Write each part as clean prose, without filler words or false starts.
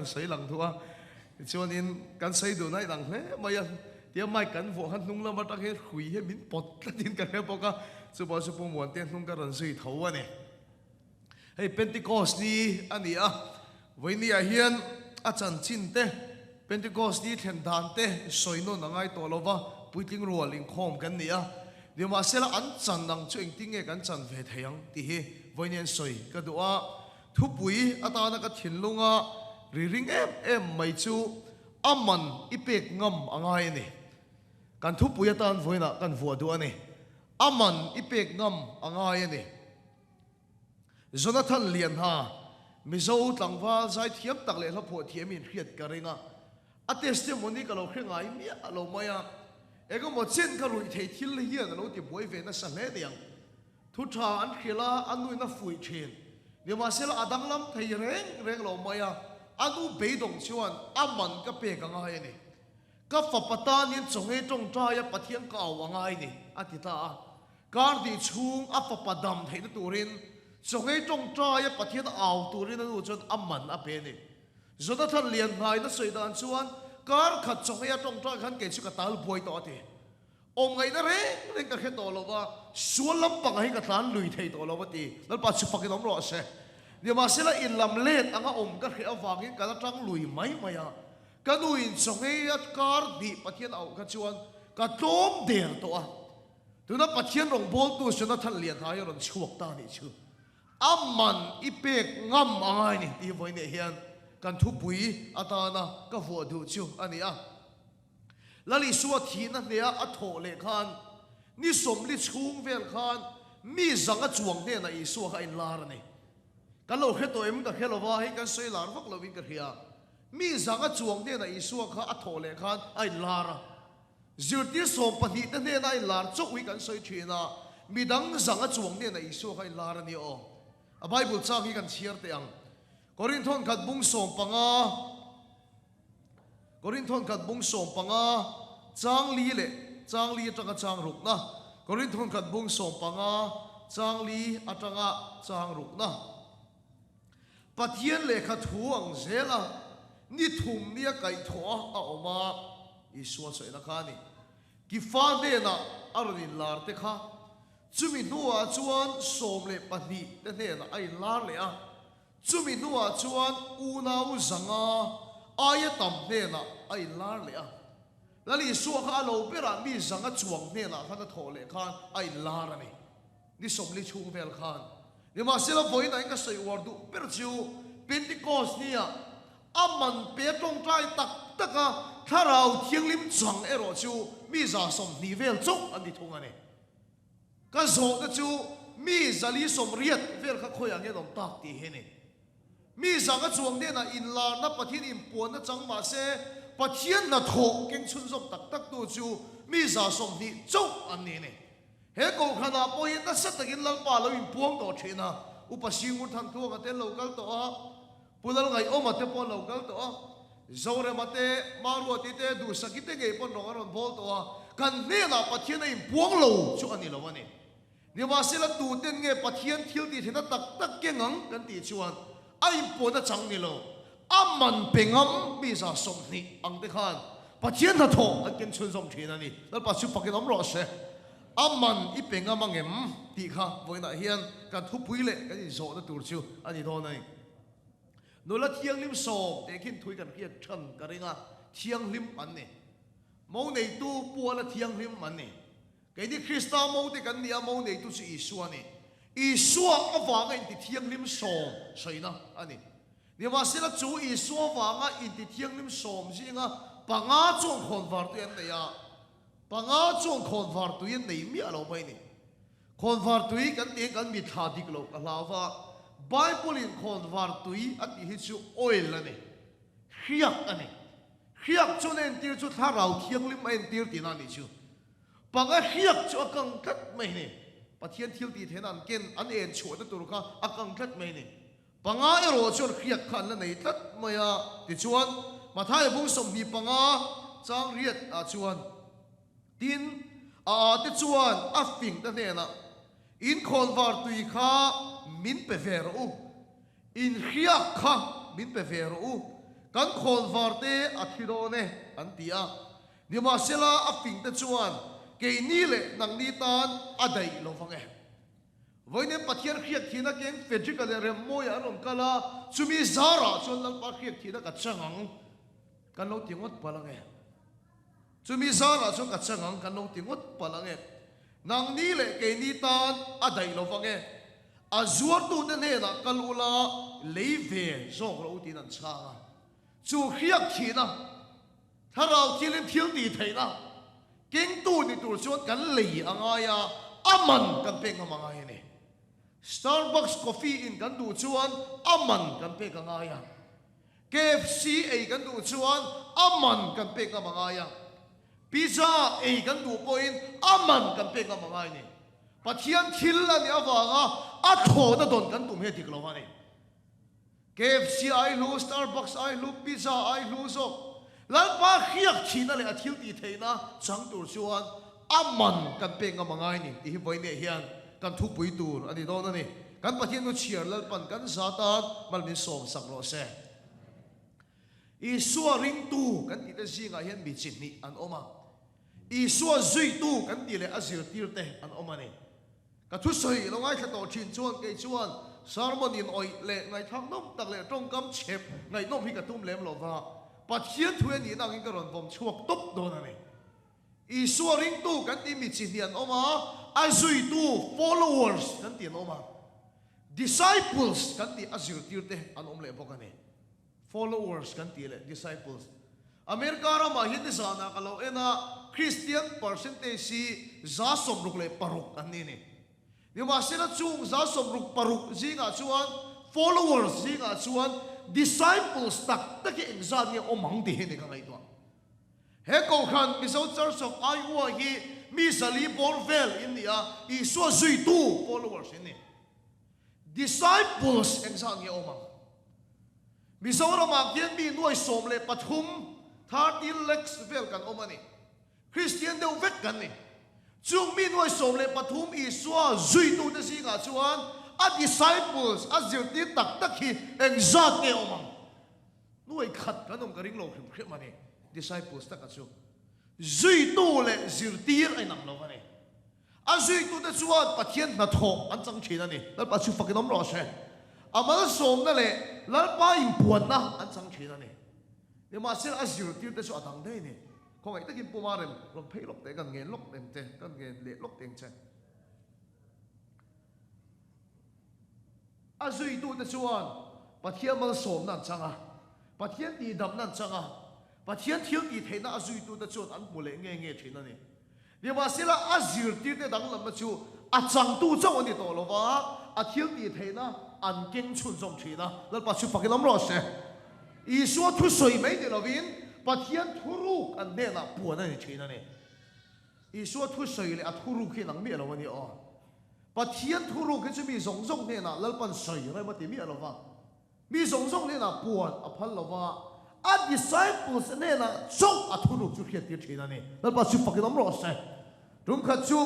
kan sawi lang duh a, tichuanin kan sawi duhna a inang hle mai a, tia mic kan vuah khan hnung lam atang hian hrui hian min pawt tlatin ka hre bawk a, chupawh chu Pu Muantea hnung ka rawn zui tho a ni. Hei Pentecost ni a ni a, vawinia hian a chanchin te, Pentecost ni thlen dan te sawi nawn a ngai tawh lo va, puitling rual inkhawm kan ni a, nimahsela an chan ang chu engtin nge kan chan ve thei ang tih hi vawinia sawi ka duh a, thupui atana ka thinlunga ri ring em em mai chu a man i pek ngam a ngai a ni. Kan thupui atan vawiinah kan vuah duh a ni. A man i pek ngam a ngai a ni. Jonathan Lianha, Mizo tlangval zai thiam tak leh hlaphuah thiam in hriat ka ring a, a testimony ka lo hre ngai miah lo mai a, engemaw chen ka ruih thei thil hian a lo ti buai ve nasa hle niang. Thu tha an hrilh a, a nuin a fuih thin. Nimahsela a danglam thei reng reng lo mai a, a nu beidawng chuan a man ka pek a ngai a ni. Ka fapa tanin chawngei tawngtaia Pathian ka au a ngai ni, a ti ta a. Kar tih chhung a fapa dam theihna turin chawngei tawngtaia Pathian au turin a nu chuan a man a pe a ni. Jonathan Lianhnaina sawi dan chuan kar khat chawngei a tawngtai khan kei chu ka tal buai tawh a ti. Awm ngaihna reng reng ka hre tawh lo va, sual lampangah hi ka tlan lui thei tawh lo a ti. Lalpa chu fakin awm rawh se. Nimahsela in lam let anga awm ka hreh avangin ka la tang lui mai mai a. Ka nu in chawngei a kar hnih Pathian auh kha chuan ka tlawm der tawh a. Tuna Pathian rawngbawltu Jonathan Lianhai a rawn chhuak ta nih chu a man i pek ngam a ngai ni tih vawiineh hian kan thupui atana ka vuah duh chu a ni a. Lal Isua thihna hneha a thawh leh khan ni 40 chhung vel khan mi zanga chuang hnenah Isua kha a inlar a ni. Kan lo hre tawh em ka hre lova, hei kan sawi lar vak lovin ka hria. Mi zanga chuang hnenah Isua kha a thawh leh khan a inlar a. Zirtir 12 te hnena a inlar chauh hi kan sawi thin a, midang zanga chuang hnena Isua kha a inlar a ni aw. A Bible chang hi kan chhiar teh ang. Korinthon khat bung 15, Korinthon khat bung 15, chang li leh chang li atanga chang rukna, Korinthon khat bung 15, chang li atanga chang rukna. Pathian lehkha thu ang zela ni thum nia kaihthawh a a awm a, Isua sawina kha a ni. Kifa hnenah a rawn inlar te kha, chumi hnuah chuan 12 te hnenah a inlar leh a, chumi hnuah chuan unau zanga aia tam hnenah a inlar leh a. Lal Isua kha a lo berah mi zanga chuang hnenah khan a thawh leh khan a inlar a ni. Ni 40 chhung vel khan. Nimahsela vawiin ah in ka sawi uar duh ber chu Pentecost ni ah a man pe tawngtai tak tak a Thlarau Thianghlim chang erawh chu mi 120 vel chauh an ni thung a ni. Ka zawhna chu mi 480 vel kha khawiah nge an awm tak tih hi a ni. Mi zanga chuang hnenah inlarna Pathian inpuanna chang mah se, Pathian hnathawh keng chhunzawm tak tak tu chu mi 120 chauh an ni a ni. He kohhranah pawh hian nasa takin Lalpa lo inpuang tawh thin a, Upa Singur Thantluanga te an lo kal tawh a, Pu Lalngaihawma te pawh an lo kal tawh a, Zorema te, Maruati te, Duhsaki te ngei pawh an rawn an rawn bawl tawh a, kan hnenah Pathian a inpuang lo chu a ni lo a ni. Nimahsela tuten nge Pathian thil tih theihna tak tak keng ang kan tih chuan a inpuan a chang ni lo, a man pe ngam mi 120 ang te khan Pathian hnathawh an ken chhunzawm thin a ni. Lalpa chu fakin awm rawh se. A man i pe ngam ang em tih kha vawiinah hian kan thupui leh kan inzawhna tur chu a ni dawn a ni. Nula thianghlim sawm teh khin thui kan hriat than ka ring a, thianghlim an ni. Mo neitu puala thianghlim an ni. Keini Krista mo te kan ni a, mo neitu chu Isua a ni. Isua avanga intithianghlim sawm sawina a ni. Nimahsela chu Isua avanga intithianghlim sawm zinga panga chuan khawnvar tui an nei a, panga chuan khawnvar tui an nei miah lo mai a ni. Khawnvar tui kan tih hian kan mitthla dik loh ka hlau va, Bible-in khawnvar tui a tih hi chu oil a ni, hriak a ni. Hriak chuan a entir chu Thlarau Thianghlim a entir tihna a nih chu. Panga hriak chu a kang tlat mai ni. Pathian thil tih theihna an ken, an en chhuahna tur kha a kang tlat mai ni. Panga erawh chuan hriak kha an la nei tlat mai a. Tichuan, Mathaia bung 25 chang riat ah chuan, Tin, a a te chuan a fing te hnenah, In khawnvar tui kha min pe ve rawh u. In hriak kha min pe ve rawh u. Kan khawnvar te a thi dawn e, an ti a. Nimahsela a fingte chuan keini leh nangni tan a daih lo vang e. Vawiin Pathian hriat thihna keng Fedrick-a leh Remmawia an rawn kal a, chumi zarah chuan Lalpa hriat thihna ka chang ang kan lo ti ngawt palh ang e. Chumi zarah chuan ka chang ang kan lo ti ngawt palh ang e. Nangni leh keini tan a daih lo vang e. A zuartute hnenah kal ula lei ve zawk rawh u tiin an chhang a. Chu hriak thihna, thlarau thilin thil tih theihna kengtu ni tur chuan kan lei a ngai a, a man kan pek ngam a ngai a ni. Starbucks coffee in kan duh chuan a man kan pek a ngai a. KFC ei kan duh chuan a man kan pek ngam a ngai a. Pizza ei kan duh pawhin a man kan pek ngam a ngai a ni. Pathian thil a nih avanga a thawhna dawn kan tum hi a dik lo a ni. KFC ai hlu, Starbucks ai hlu, Pizza ai hlu zawk. Lalpa hriak thihna leh a thil tih theihna chang tur chuan a man kan pek ngam a ngai ni tih hi vawiineh hian kan thupui tur a ni dawn a ni. Kan Pathian nu chhiar Lalpan kan za tan mal min sawm sak rawh se. Isua ringtu kan tihte zingah hian mi chi hnih an awm a. Isua zuitu kan tih leh a zirtirte an awm a ni. Ka thusawi lo ngaithla tawh thin chuan kei chuan sermon in awih leh ngaihthlak nawm tak leh tawngkam chhep ngaihnawm hi ka tum lem lo va, Pathian thu a nihna angin ka rawn vawm chhuak tawp dawn a ni. Isua ringtu kan tih mi chi hnih an awm a, a zuitu, followers, kan tih an awm a, disciples kan tih a zirtirte an awm leh bawk a ni. Followers kan tih leh disciples. America ramah hian nizanah ka lo en a, Christian percentage hi 66% an ni a ni. Nimahsela chung 66% zingah chuan followers zingah chuan disciples tak tak hi engzat nge awm ang tih hi ni ka ngaihtuah. He Kohhran Mizo Church of Iowa hi mi 400 bawr vel in ni a, Isua zuitu followers in ni. Disciples engzat nge awm ang? Mizoramah khian mi 13,000, 30 lakhs, vel kan awm a ni. Kristian deuh vek kan ni. Chung mi 13,000 Isua zuitute zingah chuan a disciples, a zirtir tak tak hi engzat nge awm ang? Nuai khat kan awm ka ring lo hrim hrim a ni, disciples taka chu. Zuitu leh zirtir a inang lo a ni. A zuitute chuan Pathian hnathawh an chang thin a ni. Lalpa chu fakin awm rawh se. A malsawmna leh Lalpa inpuanna an chang thin a ni. Nimahsela a zirtirte chu a dang daih a ni. Khawngaih takin Puma rem rawn phei lawk teh, kan ngen lawk em che, kan ngen leh lawk teng che. A zuitute chuan Pathian malsawmna an chang a, Pathian tihdamna an chang a, Pathian thil tihtheihna a zuitute chuan an hmu leh nge nge thin a ni. Nimahsela, a zirtirte danglamna chu a changtu chauh a ni tawh lo va, a thil tih theihna an keng chhunzawm thin a. Lalpa chu fakin awm rawh se. Isua thusawi mai ni lovin Pathian thuruk an hnenah puan a ni thin a ni. Isua thusawi leh a thuruk hi nang miah lo a ni aw. Pathian thuruk hi chu mi zawng zawng hnenah Lalpan sawi rem a ti miah lo va. Mi zawng zawng hnenah puan a phal lo va, a disciples hnenah chauh a thuruk chu hriattir thin a ni. Lalpa chu fakin awm rawh se. Tum khat chu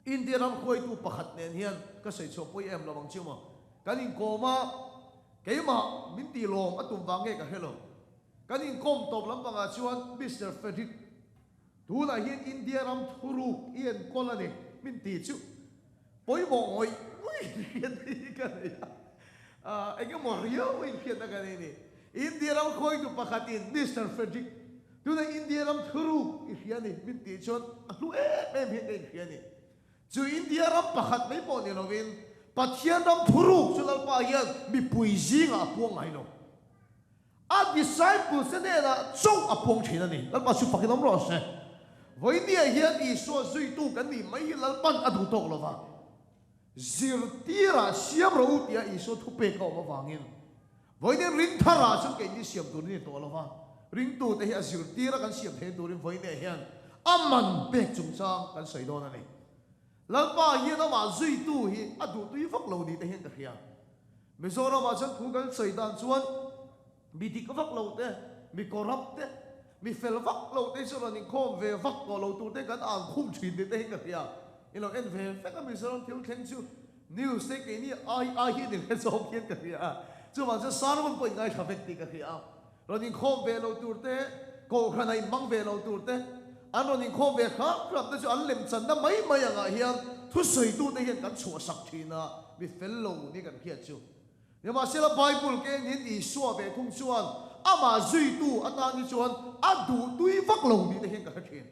India ram hruaitu pakhat nen hian ka sawi chhuah pawi em lo ang chu maw. Kan inkawm a, keimah min tih lawm a tum vang nge ka hre lo. Kan inkawm tawp lampangah chuan Mister Frederick Tunah hian India ram thuruk i enkawl a ni min ti chu pawimawh ngawih ngawih inhriatna hi ka nei a, eng emaw riau inhriatna ka nei a ni. India ram khawitu pakhatin Mister Frederick, tunah India ram thuruk i hria a ni min tih chuan a hlu em em hian ka inhria a ni. Chu India ram pakhat mai pawh ni lovin Pathian ram thuruk chu Lalpa hian mipui zingah a puang ngai lo. A disciples te hnenah chauh a puang thin a ni. Lalpa chu fakin awm rawh se. Vawinia hian Isua zuitu kan nih mai hi Lalpan a duh tawk lo va. Zirtirah siam rawh u tia Isua thupek a awm avangin vawinia ring tharah chuan keini siam tur ni tawh lo va. Ringtute hi a zirtira kan siam theihna turin vawinia hian a man pek chungchang kan sawi dawn a ni. Lalpa hian amah zuitu hi a duhtui vak lo ni te hian ka hria. Mizoramah chuan thu kan sawi dan chuan mi dik vak lo te, mi corrupt te, mi fel vak lo te chu rawn inkhawm ve vak tawh lo tur te kan ang khum thin tih te hi ka hria. I lo en ve vek a Mizoram thil thleng chu news te keini ai ai hi ni ve zawk hian ka hria a. Chuvang chuan sermon pawh in ngaithla vek tih ka hria a. Rawn inkhawm ve lo tur te, kohhran a inhmang ve lo tur te, an rawn inkhawm ve hrap hrap te chu an lemchanna mai mai angah hian thusawitute hian kan chhuahsak thin a, mi fel lo ni kan hriat chu. Nimahsela Bible keng in Isua ve thung chuan amah zuitu atan hi chuan a duh tui vak lo ni te hian ka hre thin.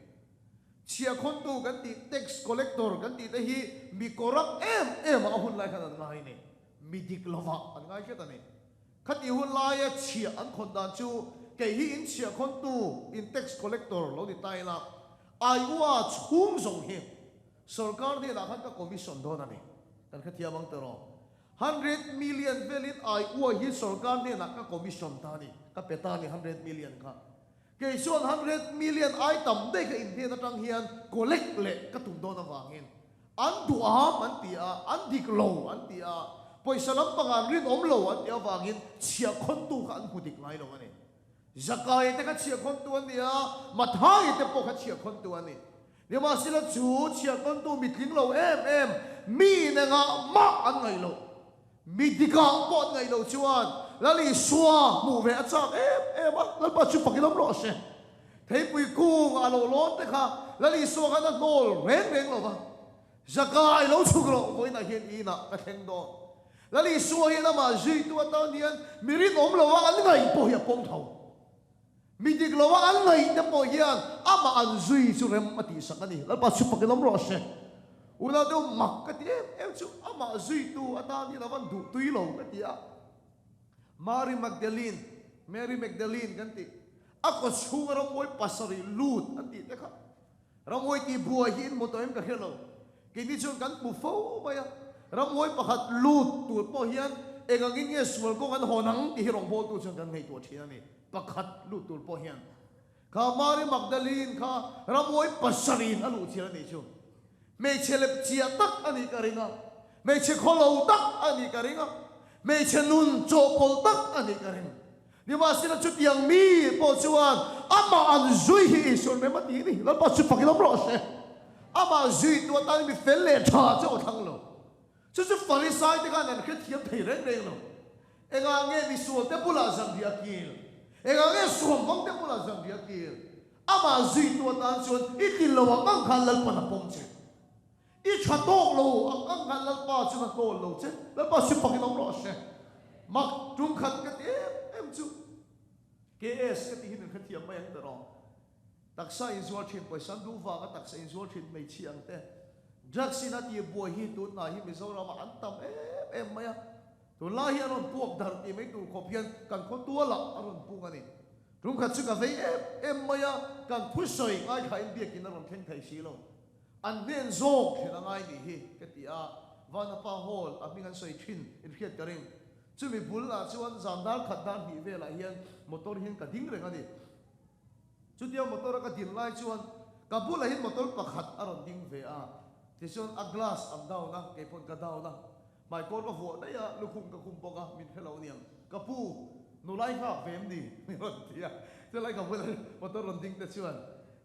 Chhiahkhawntu kan tih tax collector kan tih te hi mi corrupt em em ah a hun lai khan an ngai ni. Mi dik lovah an ngai hret a ni. Khati hun laia chhiah an khawn dan chu kei hi in chhiahkhawntu in tax collector lo ni ta ila Iowa chhung zawng hi sorkar hnenah khan ka commission dawn a ni. Kan hrethiam ang tawh. 100 million velin Iowa hi sorkar hnenah ka commission ta a ni, ka pe ta a ni 100 million kha. Kei chuan 100 million ai tam daih ka in hnen atang hian collect leh ka tum dawn avangin an duham an ti a, an dik lo an ti a, pawisa lampang an rinawm lo an tih avangin chhiahkhawntu kha an hmu dik ngai lo a ni. Zakaia te kha chhiahkhawntu an ni a, Mathaia te pawh kha chhiahkhawntu an ni. Nimahsela chu chhiahkhawntu mitling lo em em mi in engah mah an ngaih loh. Mi dikah pawh an ngaih loh chuan Lal Isua hmuh ve a chak em em a, Lalpa chu fakin awm rawh se. Theipui kung a lo lawn te kha Lal Isua khan a hnawl reng reng lo va, Zaka i lo chhuk rawh, vawiinah hian i inah ka thleng dawn. Lal Isua hian amah zuitu atan hian mi rinawm lo a an ngaih pawh hi a pawm tho. Mi dik lo a an ngaih te pawh hian amah an zui chu rem a tihsak a ni. Lalpa chu fakin awm rawh se. Unau deuh mak ka ti em em chu amah zuitu atan hian a van duh tui lo ka ti a. Mary Magdalene, Mary Magdalene kan tih, a kaw chhunga rammawi pasarih lut an tih te kha. Ramhuai tih buai hi in hmu tawh em ka hre lo. Keini chuan kan hmu fo mai a. Ramhuai pakhat lut tur pawh hian eng angin nge sual kawng an hawn ang tih hi rawngbawltu chuan kan ngaihtuah thin a ni. Pakhat lut tur pawh hian kha Mary Magdalene kha ramhuai pasarih in a luh chian a nih chu. Hmeichhe lep chiah tak a nih ka ring a. Hmeichhe khawlo tak a nih ka ring a. Hmeichhe nun chawhpawlh tak a nih ka ring. Nimahsela chutiang mi pawh chuan amah an zui hi Isuan rem a ti a ni. Lalpa chu fakin awm rawh se. Amah zui tu atan mi fel leh tha chu a thlang lo. Chu chu Farisai te khan an hrethiam thei reng reng lo. Engah nge misual te bulah zanriah a kil? Engah nge suamhmang te bulah zanriah a kil? Amah zui tu atan chuan i tlin lo ang ang khan Lalpan a pawm che. I tha tawk lo ang ang khan Lalpa chuan a hnawl lo che. Lalpa si fakin awm rawh se. Mak tum khat ka ti em em chu KS ka ti hi min hrethiam mai ang ta rawh. Taksa inzuar thin pawisa an duh vanga taksa inzuar thin hmeichhia ang te. Drugs in a tih buai hi tunhnai hi Mizoramah an tam em em mai a. Tunlai hi a rawn puak darh tih mai tur khawp hian kan khaw tualah a rawn pung a ni. Tum khat chu ka vei em em mai a, kan thusawi ngaithlain biakin a rawn thleng thei si lo. An hnen zawk thlen a ngai nih hi ka ti a, Vanapa Hall a hming an sawi thin in hriat ka ring. Chumi bul ah chuan zan dar khat dar hnih velah hian motor hian ka ding reng a ni. Chutia motor a ka din lai chuan ka bulah hian motor pakhat a rawn ding ve a, tichuan a glass an down a, kei pawn ka down a, hmaikawn ka vuah daih a, lukhum ka khum bawk a, min hre lo aniang. Ka pu, nulai nghak ve em ni? Min rawn ti a, chulai ka bula motor rawn ding te chuan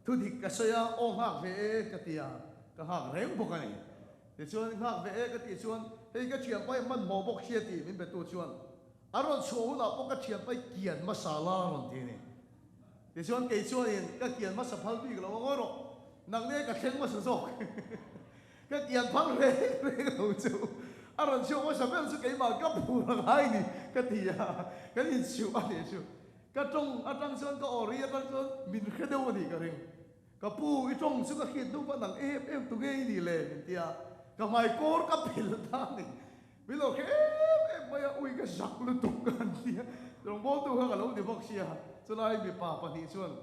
Thu dik ka sawi a, aw nghak ve e ka ti a, ka nghak reng bawk a ni. Tichuan nghak ve e ka tih chuan hei ka thianpa hi hmanhmawh bawk hria tih min betu chuan a rawn chhuah hunah pawh ka thianpa hi kian hmasa la a rawn ti a ni. Tichuan kei chuanin ka kian hmasa phal bik lo a ngawi rawh, nang nge ka thleng hmasa zawk ka kian phal reng reng lo chu a rawn chhuak hmasa ber chu keimah ka phur a ngai ni ka ti a, kan inchhuh a nih chu. Ka tawng atang chuan ka aw ri atang chuan min hre deuh a nih ka ring. Ka pu, i tawng chu ka hriat hnu pawh nang em em tu nge i nih le? min ti a, ka hmaikawr ka phel ta a ni. Min lo hre em em mai a, ui ka zak lutuk ka han ti a, rawngbawltu kha ka lo ni bawk sia, chulai mipa pahnih chuan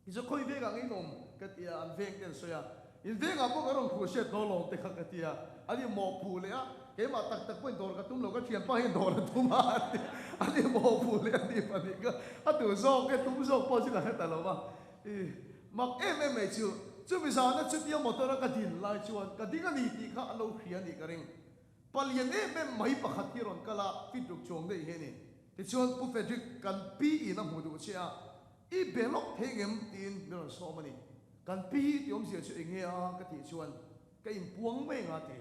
I chu khawi vengah nge in awm? ka ti a, an veng te an sawi a, in vengah pawh ka rawn khuh hriat hlawl lawm te kha ka ti a, an in mawhpuh leh a, keimah tak tak pawhin dawr ka tum lo, ka thianpa hian dawr a tum a a ti a, an in mawhpuh leh a ni pahnih kha, a tu zawk nge tum zawk pawh chu ka hre ta lo va, i mak em em mai chu, chumi zana chutia motor a ka din lai chuan ka ding a ni tih kha an lo hria a nih ka ring. Palian em em mai pakhat hi rawn kal a, fit ruk chuang daih hi a ni. Tichuan Pu Frederick kan pi in a hmu duh che a, I be lawk thei ngem? tiin min rawn sawm a ni. Kan pi tih awmzia chu eng nge a? ka tih chuan ka inpuang mai anga ti.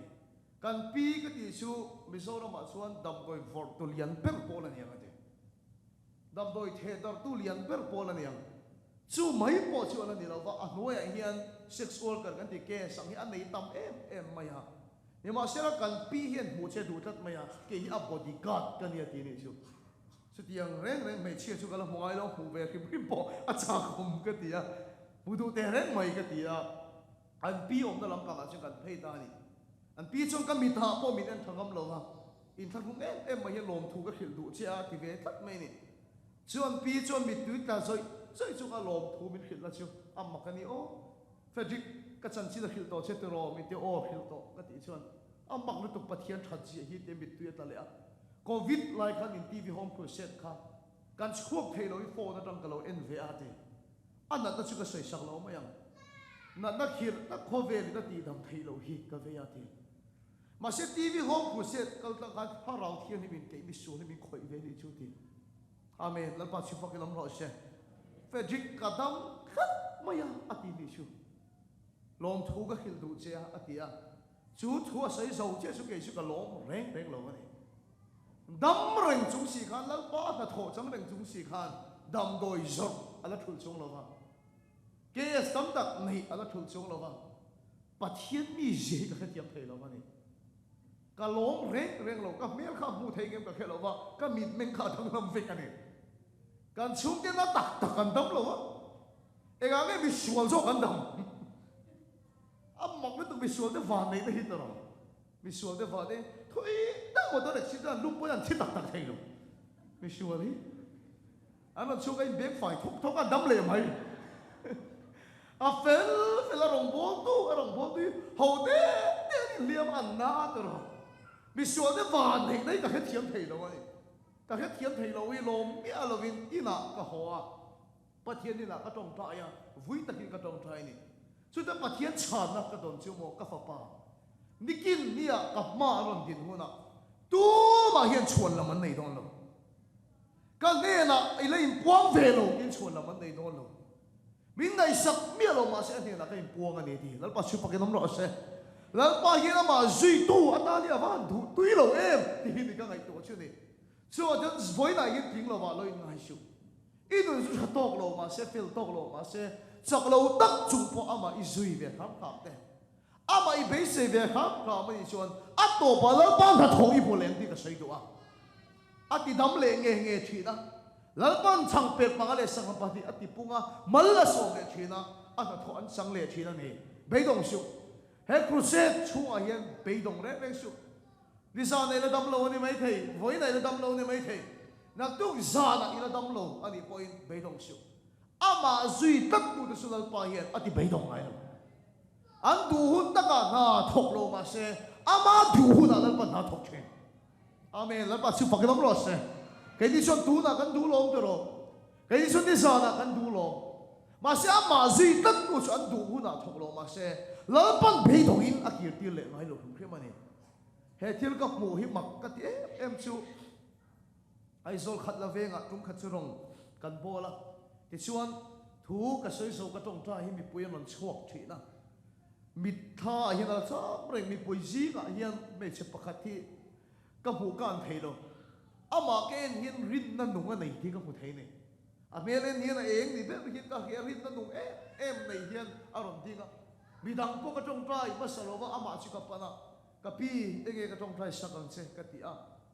Kan pi ka tih chu Mizoramah chuan damdawi vawrh tu lian ber pawl a ni ang a ti. Damdawi theh darhtu lian ber pawl a ni ang. Chu mai pawh chu a la ni lo va, a hnuaiah hian sex worker kan ti case ang hi a nei tam em em mai a. Nimahsela kan pi hian hmuh che duh tlat mai a, kei hi a body guard ka nia tih nih chu. Chutiang reng reng hmeichhia chu ka la hmu ngai lo, hmuh ve hrim hrim pawh a chakawm ka ti a, hmu duh teh reng mai ka ti a. An pi awmna lampangah chuan kan phei ta a ni. An pi chuan ka mitah pawh min en tha ngam lo va, inthlahrung em em mai hian lawmthu ka hrilh duh che a ti ve tlat mai a ni. Chu an pi chuan mittui tla zawih zawih chunga lawmthu min hrilhna chu a mak a ni aw. Frederick, ka chanchin a hrilh tawh che tiraw? Min ti aw hrilh tawh ka tih chuan a mak lutuk Pathian that ziah hi tia mittui a tla leh a. Covid lai khan in TV home crusade kha kan chhuak thei lo i phone atang ka lo en ve a ti. A natna chu ka sawi sak lo mai ang. Natna khirh tak khawvelin a tihdam theih loh hi ka vei a ti. Mahse TV home crusade kal tlang khan thlarau thianghlim in keih misual hi min khawih ve nih chu ti. Amen. Lalpa chhi fak in awm rawh se. Frederick ka dam tlat mai a a ti nih chu. Lawmthu ka hrilh duh che a a ti a. Chu thu a sawi zo chiah chu kei chu ka lawm reng reng lo a ni. Dam reng chung si khan Lalpa hnathawh chang reng chung si khan damdawi zawrh a la thulh chung lo va. KS tam tak neih a la thulh chung lo va. Pathian mi zia hi ka hrethiam thei lo a ni. Ka lawm reng reng lo, ka hmel kha a hmuh thei ngem ka hre lo va, ka mitmeng kha a danglam vek a ni. Kan chhungte na tak tak an dam lo a, engah nge misual zawk an dam? A mak lutuk misual te van neihna hi tawrh ang. Misual te van e, thui tak motor accident an lum pawhin an thi tak tak thei lo. Misual hi. An rawn chhuk a inbeng fai thawk thawk a, dam leh mai. A fel fel a rawn bawl tu, a rawn bawl tu hi ho te te an inhliam a, an na a tawrh. Misual te van neihna hi ka hrethiam thei lo a ni. Ka hrethiam thei lo i lawm miah lovin inah ka haw a, Pathian inah ka tawngtai a, vui takin ka tawngtai a ni. Chutah Pathian chhanna ka dawn chu maw ka fapa, nikin nia ka hma a rawn din hunah tumah hian chhuan lam an nei dawn lo. Ka hnenah i la inpuang ve lo tiin chhuan lam an nei dawn lo. Min ngaihsak miah lo mahse a hnenah ka inpuang a ni ti. Lalpa chhupakin awm rawh se. Lalpa hian amah zuitu atan hi a va han duh tui lo em ti hi ni ka ngaihtuah chu ni. Chuvang chuan vawiinah hian tling lovah lo inngai suh. I nun chu tha tawk lo mahse, fel tawk lo mahse, chak lo tak chung pawh amah i zui ve hram hram te. Amah i beisei ve hram hram a nih chuan a tawpah Lalpa hnathawh i hmu leh ang tih ka sawi duh a. A ti dam leh nge nge thin a. Lalpa'n chhang pek panga leh sangha pahnih a ti pung a, mal a sawm leh thin a, a hnathawh an chang leh thin a ni. Beidawng suh. He crusade chhungah hian beidawng reng reng suh. Nizan i la dam lo a ni maithei, vawiinah i la dam lo a ni maithei, naktuk zanah i la dam lo a nih pawhin beidawng suh. Amah zui tlattute chu Lalpa hian a ti beidawng ngai lo. An duh hun takah hna thawk lo mahse, ama duh hunah Lalpa hna thawk thin. Amen. Lalpa chu fak lam rawh se. Keini chuan tunah kan duh lawm tawh. Keini chuan nizanah kan duh lawm. Mahse amah zui tlattu chu an duh hunah thawk lo mahse, Lalpan beidawngin a kirtir leh ngai lo hrim hrim a ni. He thil ka hmuh hi mak ka ti em em chu Aizawl khat la vengah tum khat chu rawng kan bawl a, tichuan thu ka sawi zo ka tawngtai hi mipui an rawn chhuak thin a, mitthla ah hian a la cham reng, mipui zingah hian hmeichhe pakhat hi ka hmuh ka an thei lo, amah ka en hian rinna nung a nei tih ka hmu thei a ni. A hmel en hian a eng ni ber hian ka hria, rinna nung em em nei hian a rawn ding a, midang pawh ka tawngtai hmasa lo va, amah chu ka pan a, Ka pi, enge ka tawngtai sak ang che? ka ti a.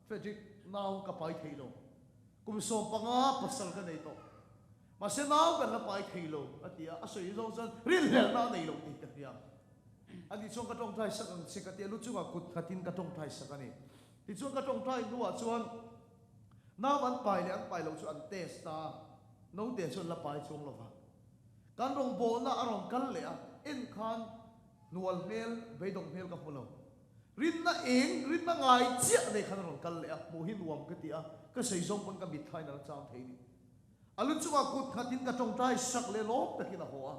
Frederick, Nau ka pai thei lo. Kum 15 pasal ka nei tawh. Mahse nau kan la pai thei lo, a ti a. A sawi zawng chuan rinhlelhna a nei lo tih ka hria. Ani chuan ka tawngtai sak ang che ka ti a, lu chungah kut khatin ka tawngtai sak a ni. Tichuan ka tawngtai hnuah chuan nau an pai leh an pai loh chu an test a, naute chu an la pai chuang lo va. Kan rawngbawlna a rawn kal leh a, en khan hnual hmel, beidawng hmel ka hmu lo. Rinna eng, rinna ngai chiah nei khan a rawn kal leh a, hmuh hi nuam ka ti a, ka sawi zawng pawn ka mitthlain a la chang thei ni. A lu chungah kut khatin ka tawngtai sak leh lawm takin a haw a,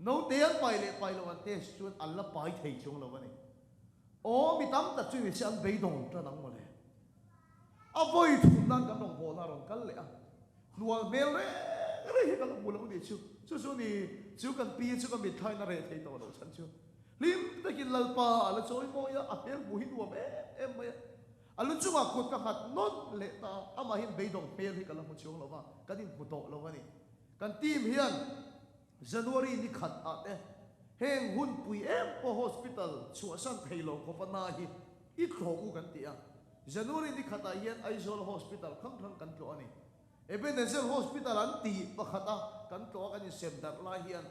naute an pai leh pai lo an test chuan an la pai thei chuang lo a ni. Aw, mi tam tak chu ni se an beidawng tan ang mawle. A vawi thum nan kan rawngbawlna a rawn kal leh a, hnual hmel reng reng hi ka la hmu lo ni chu. Chu chu ni, chu kan pi chu ka mitthlain a reh thei tawh loh chhan chu. Hlim takin Lalpa a la chawi mawi a, a hmel hmuh hi nuam em em mai a. A lu chungah kut ka nghat nawn leh ta a, amahin beidawng hmel hi ka la hmu chuang lo va, kan inhmu tawh lo a ni. Kan team hian January ni khat ah te heng hun pui em pawh hospital chhuahsan thei lo khawpa na hi i thlawh u kan ti a, January ni khat ah hian Aizawl hospital hrang hrang kan tlawh a ni. Ebenezer Hospital an tih pakhat a kan tlawh a kan insem darh lai hian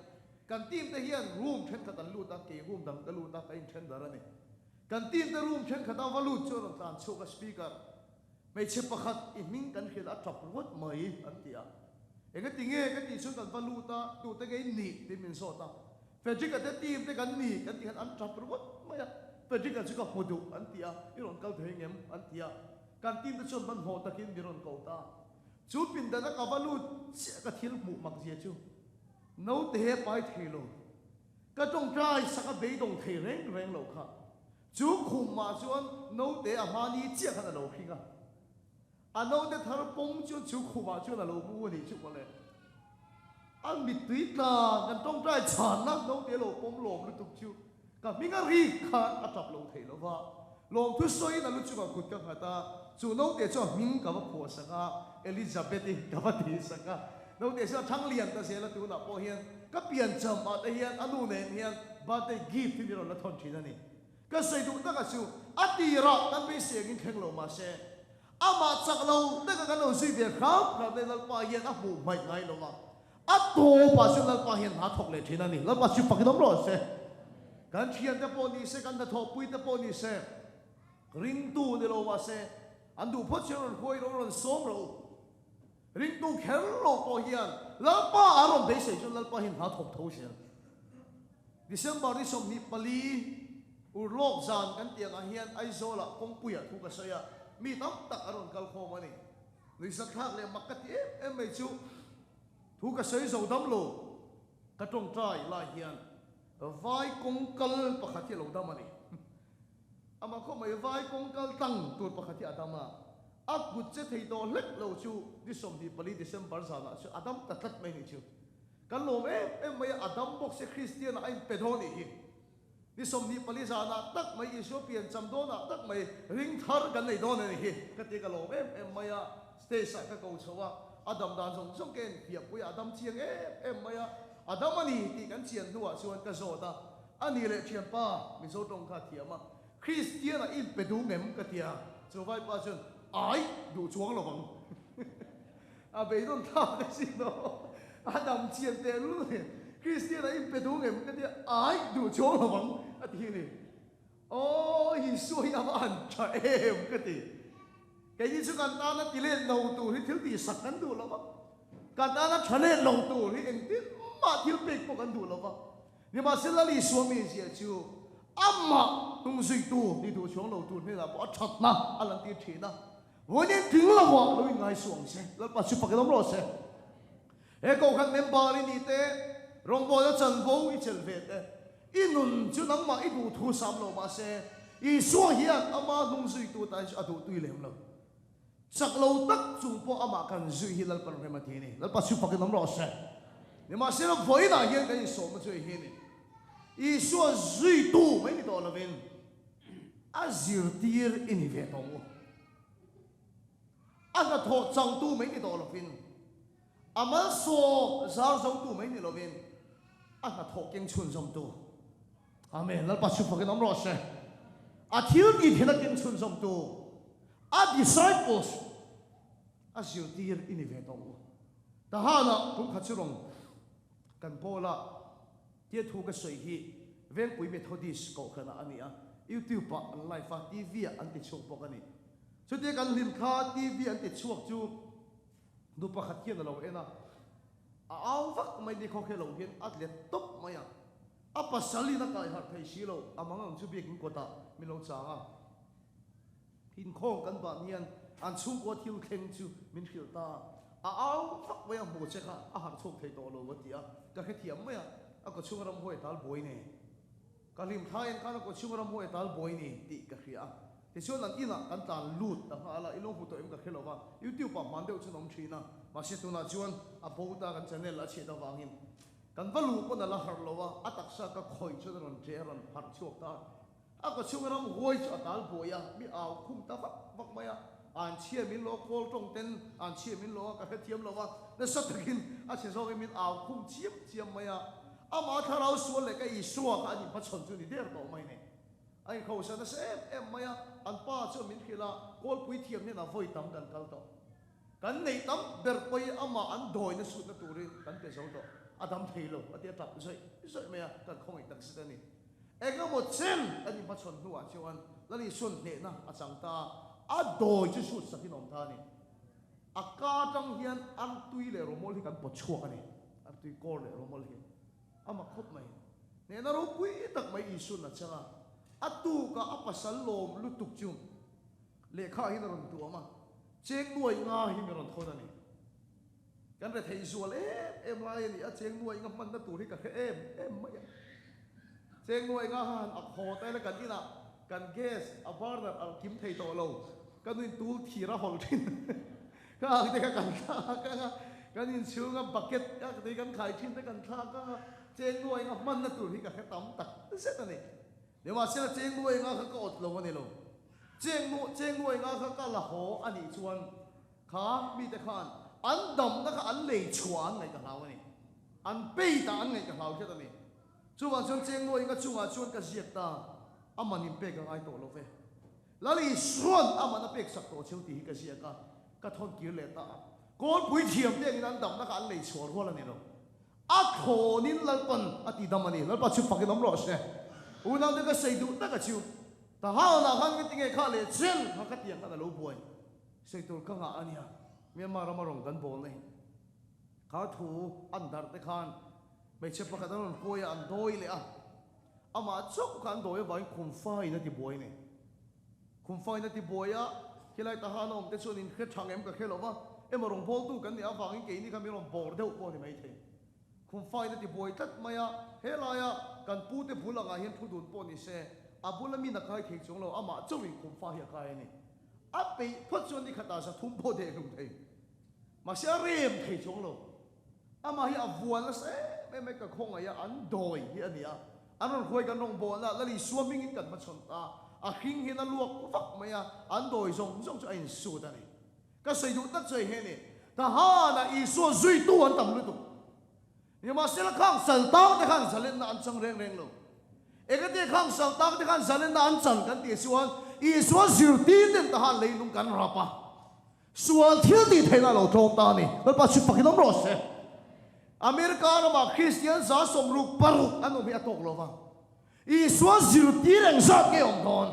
kan team te hian room thenkhat an lut a, kei room dang ka lut a, ka inthen darh a ni. Kan team te room thenkhat a va lut chu a rawn tlan chhuak a, speaker hmeichhe pakhat i hming kan hrilh a tap ringawt mai an ti a. Engati nge ka tih chuan kan va lut a, tute nge i nih tiin min zawt a. Frederick-a te team te kan ni kan tih khan an tap ringawt mai a, Frederick-a chu ka hmu duh an ti a, i rawn kal thei ngem an ti a. Kan team te chuan hmanhmawh takin min rawn ko ta. Chu pindana ka va lut chiah ka thil hmuh mak zia chu naute he pai thei lo. Ka tawngtai sak a beidawng thei reng reng lo kha. Chu khum mah chuan naute a hmani chiah khan a lo hring a. A naute thar pawng chuan chu khumah chuan a lo mu a nih chu mawle. A mittui tla kan tawngtai chhanna naute a lo pawm lawm lutuk chu ka hming a rik khan a tap lo thei lo va. Lawmthu sawiin a lu chungah kut ka nghat a, chu naute chu a hming ka va phuah sak a, Elizabeth-i ka va tih sak a. Naute chu a thang lian ta zel a, tunah pawh hian ka piancham ah te hian a nu nen hian birthday gift hi min rawn la thawn thin a ni. Ka sawi duh taka chu a tirah kan beisei angin thleng lo mahse, amah chak lo taka kan lo zui ve hram hram le Lalpa hian a hmuh hmaih ngai lo a, a tawpah chuan Lalpa hian hna thawk leh thin a ni. Lalpa chu fakin awm rawh se. Kan thiante pawh ni se, kan hnathawhpui te pawh ni se, ringtu ni lo mahse, an duh phawt chuan rawn huai rawh, rawn sawm rawh u. Ringtu kher lo pawh hian Lalpa a rawn beisei chuan Lalpa hian hna thawk tho zel. December ni 24 urlawk zan kan tih angah hian Aizawlah kawngpuiah thu ka sawi a, mi tam tak a rawn kal khawm a ni. Nuihzatthlak leh mak ka ti em em mai chu thu ka sawi zo dam lo, ka tawngtai lai hian vai kawng kal pakhat hi a lo dam a ni. Amah khawp mai vai kawng kal tlang tur pakhat hi a dam a. A kut che thei tawh hlek lo chu ni 24 December zanah chu a dam ta tlat mai nih chu. Kan lawm em em mai a, a dam bawk se Kristian ah a inpe dawn nih hi. Ni 24 zanah tak mai Isua pian cham dawnah tak mai ring thar kan nei dawn a nih hi ka ti ka lawm em em mai a, stage ah ka ko chho a, a dam dan zawng zawng ka enfiah pui a, a dam chiang em em mai a, a dam a ni tih kan chian hnuah chuan ka zawt a, a ni leh thianpa Mizo tawng kha a thiam a, Kristian a inpe duh ngem ka ti a, chu vaipa chuan ai duh chuang lo vang. A beidawn thlak a sin aw, a dam chian teh lul a ni. Kristian a inpe duh ngem ka ti a, ai duh chuang lo vang a ti hi ni. Aw Isua hi a va han tha em ka ti. Keini chu kan tana ti let lo tur hi thil tihsak kan duh lo va, kan tana tha let lo tur hi engtin mah thil pek pawh kan duh lo va. Nimahsela Lal Isua mizia chu amah hnungzuitu ni duh chuang lo tur hnenah pawh a thatna a lantir thin a, Vawiin tling lovah lo inngai suh ang che, Lalpa chu fakin awm rawh se. He Kohhran member i nih te, rawngbawlna chanvo i chelh ve te, i nun chu nangmah i duh thu sam lo mahse Isua hian ama hnungzuitu tan chu a duhtui lem lo. Chak lo tak chung pawh amah kan zui hi Lalpan rem a ti a ni. Lalpa chu fakin awm rawh se. Nimahsela vawiinah hian kan insawmna chu hei hi a ni. Isua zuitu mai ni tawh lovin a zirtir i ni ve tawh ang u. A hnathawh changtu mai ni tawh lovin, a malsawm zar zotu mai ni lovin a hnathawh keng chhunzawmtu. Amen. Lalpa chu fakin awm rawh se. A thil tih thil a keng chhunzawmtu, a disciples a zirtir i ni ve tawh u. Tahanah tum khat chu rawn kan pawl a, tia thu ka sawi hi Vengpui Methodist kohhranah a ni a, YouTube ah an live a, TV ah an ti chhuak bawk a ni. Chutia kan hlim kha TV an ti chhuak chu nu pakhat hian a lo en a, a au vak mai ni khawkhe lo hian a let tawp mai a. A pasal in a kai harh thei si lo, a mang ang chu biakin kawtah min lo chang a. Inkhawm kan ban hian an chhungkua thil thleng chu min hrilh ta a, a au vak mai a, hmu che kha a harh chhuak thei tawh lo a ti a, ka hrethiam mai a, a kawchhunga ramhuai a tal buai nei. Ka hlim thla en khan a kawchhunga ramhuai a tal buai ni tih ka hria a, tichuan an inah kan tlan lut ta nghal a, i lo hmu tawh em ka hre lo va, YouTube ah hman deuh chuan a awm thin a, mahse tunah chuan a bo ta kan channel a chhiat avangin Kan va luh pawn a la harh lo a, a taksa ka khawih chuan a rawn ṭe a rawn harh chhuak ta. A kawchhunga ramhuai chu a tal buai a, mi au khum ta vak vak mai a. An chhia min lo kawl tawng ten an chhia min lo a, ka hrethiam lo a, nasa takin a chhe zawngin min au khum chiam chiam mai a. Amah thlarau sual leh ka Isua kha an inhmachhawn chu ni der tawh mai ni. A inkhawhsa nasa em em mai a, an pa chuan min hrilh a, kawlpui thiam hnenah vawi tam kan kal tawh. Kan neih tam ber pawhin amah an dawina sutna turin kan pe zo tawh, a dam thei lo a ti a tap zawih zawih mai a, kan khawngaih tak zet a ni. Engemaw chen an inhmachhawn hnuah chuan Lal Isuan hnehna a chang ta a, a dawi chu sut sakin a awm ta a ni. A ka atang hian artui leh rawmawl hi kan pawt chhuak a ni, artui kawr leh rawmawl hi a mak khawp mai. Hnehna ropui tak mai Isuan a chang a, a tukah a pasal lawm lutuk chu lehkha hian a rawn tuam a, Cheng nuai nga hi mi rawn thawn a ni. Kan rethei zual em em lai a ni a, cheng nuai nga hmanna tur hi ka hre em em mai a. Cheng nuai nga kha han ak haw ta ila kan inah kan gas a burner a kim thei tawh lo, ka nuin tul thir a hawlh thin ka ang te kha kan thlak ang a, kan inchhunga bucket a te kan khai thin te kan thlak ang a, cheng nuai nga hmanna tur hi ka hre tam tak zet a ni. Nimahsela cheng nuai nga kha ka awt lo a ni lo. Cheng nu cheng nuai nga kha ka la haw a nih chuan kha mite khan an damna kha an lei chhuah an ngaih ka hlau a ni. An pei ta an ngaih ka hlau hret a ni. Chuvang chuan cheng nuai nga chungah chuan ka ziak ta, a man in pek a ngai tawh lo ve. Lal Isuan a man a pek sak tawh cheu tih hi ka ziak a, ka thawn kir leh ta a. Kawlpui thiam te angin an damna kha an lei chhuah rual a ni lo. A thlawnin Lalpan a ti dam a ni. Lalpa chu fakin awm rawh se. Unaute ka sawi duh tak a chu. Ta hawnah khan ka ti nge kha leh chen kha ka tiang khan a lo buai. Sawi tur ka ngah a nia. Myanmar rama rawn kan bawl na hi. Kha thu an darh te khan hmeichhe pakhat an rawn kawi a, an dawi leh a. Amah chauh kha an dawi avangin khum faiin a ti buai a ni. Khum faiin a ti buai a, khilai tahan a awm te chuan in hre thang em ka hre lo va, emaw rawngbawltu kan nih avangin keini kha min rawn bawr deuh pawh a ni maithei. Khum faiin a ti buai tlat mai a, helaia kan pute bul angah hian thu dun pawh ni se, a bula min a kai thei chuang lo, amah chauhin khum fa hi a kai a ni. A peih phawt chuan ni khatah zathum pawh deh hlum thei. Mahse a rem thei chuang lo. Amah hi a vual nasa em em mai ka khawngaih a, an dawi hi a ni a. An rawn hruai kan rawngbawlna Lal Isua hmingin kan hmachhawn ta. A hring hian a luak vak mai a, an dawi zawng zawng chu a insut a ni. Ka sawi duh tak chu hei hi a ni, Tahanah Isua zuitu an tam lutuk. Nimahsela khang sal tang te khan zalenna an chang reng reng lo. Engati khang sal tang te khan zalenna an chan kan tih chuan Isua zirtir ten tahan leilung kan rap a. Sual thil tih theihna a lo tlawm ta a ni. Lalpa chu fakin awm rawh se. America ramah Kristian 66 an awm hi a tawk lo va. Isua zirtir engzat nge awm dawn?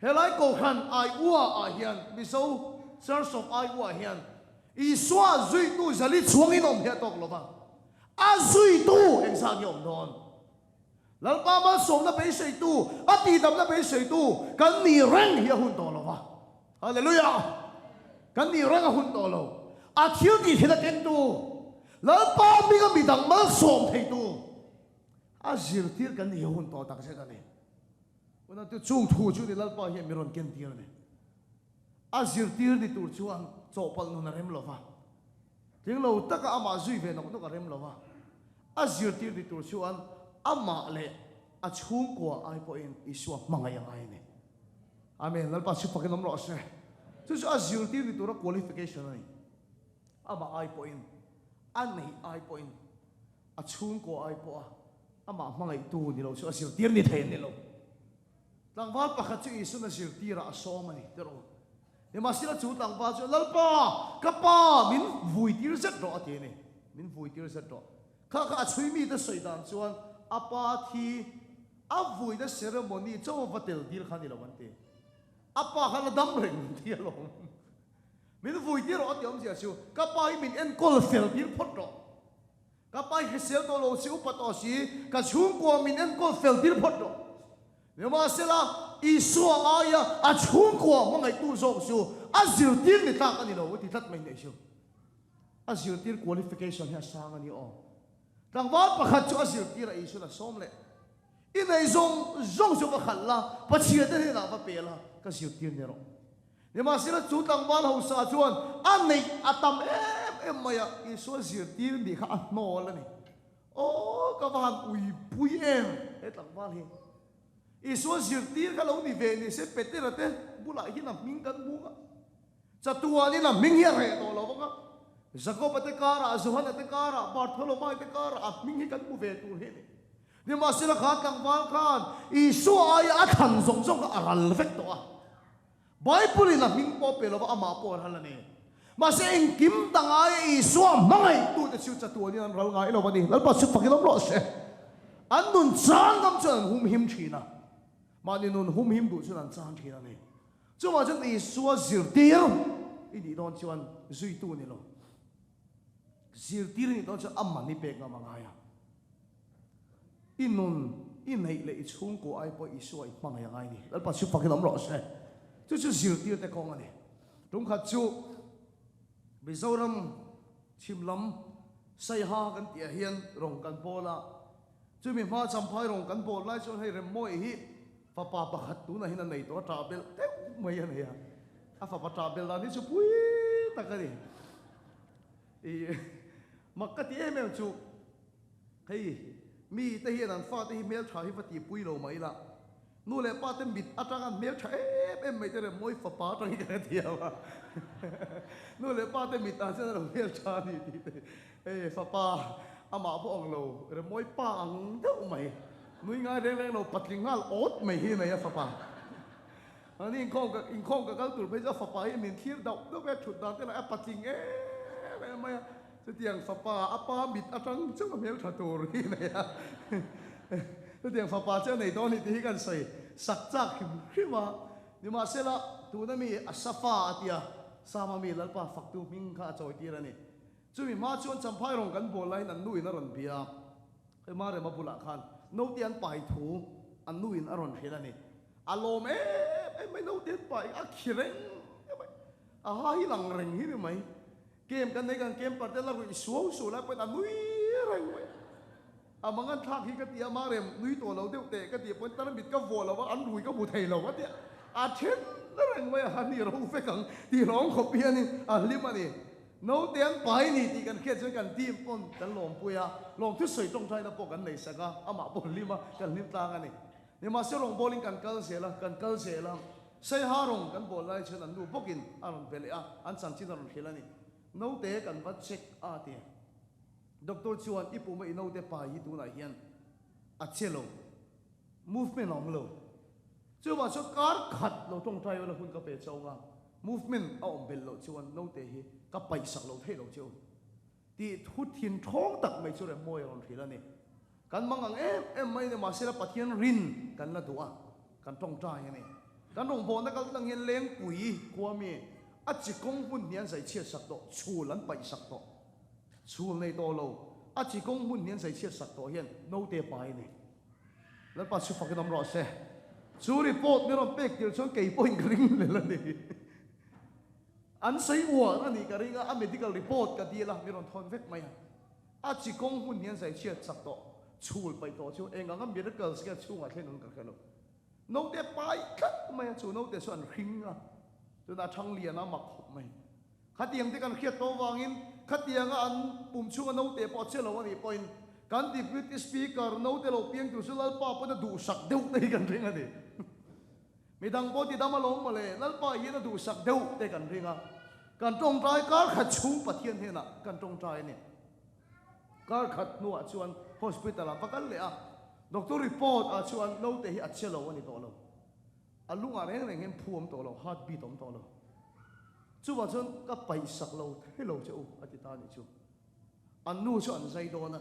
Helai Kohhran Aiua ah hian, Mizo Church of Aiua ah hian Isua zuitu zali chhuangin awm hi a tawk lo va. A zuitu engzat nge awm dawn? Lalpa malsawmna beiseitu, a tihdamna beiseitu kan nih reng hi a hun tawh lo va. Hallelujah! Kan nih reng a hun tawh lo. A thil tih thil a kengtu, Lalpa hminga midang malsawm theitu a zirtir kan nih hi a hun tawh takzet a ni. Unau chung thu chu ni Lalpa hian mi rawn kentir a ni. A zirtir ni tur chuan chawhpalh nun a rem lo va. Tling lo taka amah zui ve nawk nawk a rem lo va, a zirtir ti tur chuan amah leh a chhungkua ai pawhin Isua hmangaih a ngai a ni. Amen. Lalpa chu fakin awm rawh se. Chu chu a zirtir ti tura qualification a ni. Amah ai pawhin, a neih ai pawhin, a chhungkua ai pawha amah hmangaihtu ni lo chu a zirtir ni thei an ni lo. Tlangval pakhat chu Isuan a zirtirah a sawm a ni, ti rawh. Nimahsela chu tlangval chuan, Lalpa, ka pa, min vuitir zet rawh, a ti a ni. Min vuitir zet rawh. Kha kha a chhui mite sawi dan chuan a pa thi a vuina ceremony chauh a va tel dil kha a ni lo an ti. A pa kha la dam reng an ti alawm. Min vuitir rawh a ti awmzia chu, ka pa hi min enkawl fel tir phawt rawh. Ka pa hi hrisel tawh lo si, upa tawh si, ka chhungkua min enkawl fel tir phawt rawh. Nimahsela, Isua aia a chhungkua hmangaihtu zawk chu a zirtir ni tlak a ni lo, a ti tlat mai nih chu. A zirtir qualification hi a sang a ni aw. Tlangval pakhat chu a zirtir a Isuan a sawm leh. I nei zawng zawng chu va khalh la, Pathiante hnenah va pe la, ka zirtir ni rawh. Nimahsela chu tlangval hausa chuan a neih a tam em em mai a, Isua zirtir nih kha a hnawl a ni. Aw, ka va han uipui em! he tlangval hi? Isua zirtir kha lo ni ve ni se Petera te bulah hian a hming kan hmu a, chatuanin a hming hi a reh tawh lo vang a, Jakoba te karah, Johana te karah, Bartholomai te karah a hming hi kan hmu ve tur hi a ni. Nimahsela kha tlangval khan Isua aia a thlan zawng zawng kha a ral vek tawh a. Bible in a hming pawh pe lova amah pawh a ral a ni. Mahse engkim dang aia Isua hmangaihtute chu chatuanin an ral ngai lo a ni. Lalpa chu fakin awm rawh se. An nun chang ngam chuan an humhim thin a. Mahni nun humhim duh chuan an chang thin a ni. Chuvang chuan Isua zirtir i nih dawn chuan zuitu ni lo. Zirtir i nih dawn chuan aman i pek ngam a ngai a. I nun, i neih leh i chhungkua ai pawh Isua i hmangaih a ngai ni. Lalpa chu fakin awm rawh se. Chu chu zirtirte kawng a ni. Tumkhat chu Mizoram chhim lam Saiha kan tihah hian rawng kan bawl a, chumi hma Champhai rawng kan bawl lai chuan hei Remmawi hi fapa pakhat tunah hian a nei tawh a, ṭah belh deuh mai a nei a. A fapa ṭah belh dan hi chu pui tak a ni. I mak ka ti em em chu. Hei, mi te hian an fate hi hmeltha hi va tihpui lo mai la, nu leh pa te mit atanga an hmeltha em em mai te rem mawi fapa atang hi ka hre thiam a, nu leh pa te mit ah chuan a lo hmeltha a ni tih te, hei fapa amah pawh ang lo rem mawi pa ang deuh mai, nui ngai reng reng lo patling nghal awt mai hi nei a fapa. Ani inkhawm ka inkhawm ka kal tur phei chu a fapa hi min thlir dauh dauh mai a, thut dan te lah a patling em em mai a. Chutiang fapa a pa mit atang chauh a hmeltha tur hi a nei a, chutiang fapa chu a nei dawn ni tih hi kan sawi sak chak hrim hrim a. Nimahsela, tuna mi Asafa a tia Sama mi Lalpa faktu hming kha a chawi tir a ni. Chumi hma chuan Champhai rawng kan bawl laiin an nuin a rawn bia a, hema rema bulah khan naute an pai thu an nuin a rawn hrilh a ni. A lawm em em mai, naute an pai a khi reng mai, a ha hi lang reng hi ni mai. Kem kan nei kan kem parte la ruih suau suau lai pawhin a nui reng mai. A mangan thlak hi ka ti a, Marem nui tawh lo deuh teh ka tih pawhin tarmit ka vuah lo a, an rui ka hmu thei lo a ti a, a then reng mai a, a ni ro vek ang tih hlawng khawp hianin a hlim a ni. Naute an pai ni tih kan hriat chuan kan team pawn kan lawmpui a, lawmthu sawi tawngtaina pawh kan nei sak a, amah pawh hlim a, kan hlim tlang a ni. Nimahse rawngbawlin kan kal zel a, kan kal zel a. Saiha rawng kan bawl lai chuan an nu bawkin a rawn be leh a, an chanchin a rawn hrilh a ni. Naute kan va check a ti. Doctor chuan i puma i naute pa hi tunah hian a che lo, movement a awm lo. Chuvang chuan kar khat lo tawngtai ula hun ka pe chauh a, movement a awm belh loh chuan naute hi ka paihsak lo theih lo che u. Tih thu thin thawng tak mai chu Remmawi a rawn hrilh a ni. Kan mang ang em em mai a ni, mahsela Pathian rin kan la duh a, kan tawngtai a ni. Kan rawngbawlna kal tlang hian Lengpui khua mi a chi kawng hmun hnih an zai chhiat sak tawh, chhul an paih sak tawh. Chhul nei tawh lo, a chi kawng hmun hnih an zai chhiat sak tawh hian naute pai a ni. Lalpa chu fakin awm rawh se. Chu report min rawn pek tir chuan kei pawhin ka ring lel a ni. An sawi uar a nih ka ring a, a medical report ka dil a, min rawn thawn vek mai a. A chi kawng hmun hian zai chhiat chak tawh, chhul paih tawh chu eng anga miracles nge chhungah thlen ang ka hre lo. Naute pai tlat mai a, chu naute chu an hring a, tunah thang lian a mak khawp mai. Khatiang te kan hriat tawh vangin khatianga an pum chhunga naute pawh a che lo a nih pawhin kan Deputy Speaker naute lo piang tur chu Lalpa pawhin a duhsak deuh te hi kan ring a ni. Midang pawh ti dam alawm mawle, Lalpa hian a duhsak deuh te kan ring a, kan tawngtai kar khat chhung Pathian hnenah kan tawngtai a ni. Kar khat hnuah chuan hospital ah va kal leh a, doctor report ah chuan naute hi a che lo a ni tawh lo, a lungah reng reng hian phu awm tawh lo, heart beat awm tawh lo. Chuvang chuan ka paihsak lo thei lo che u a ti ta a nih chu. An nu chu an zai dawn a,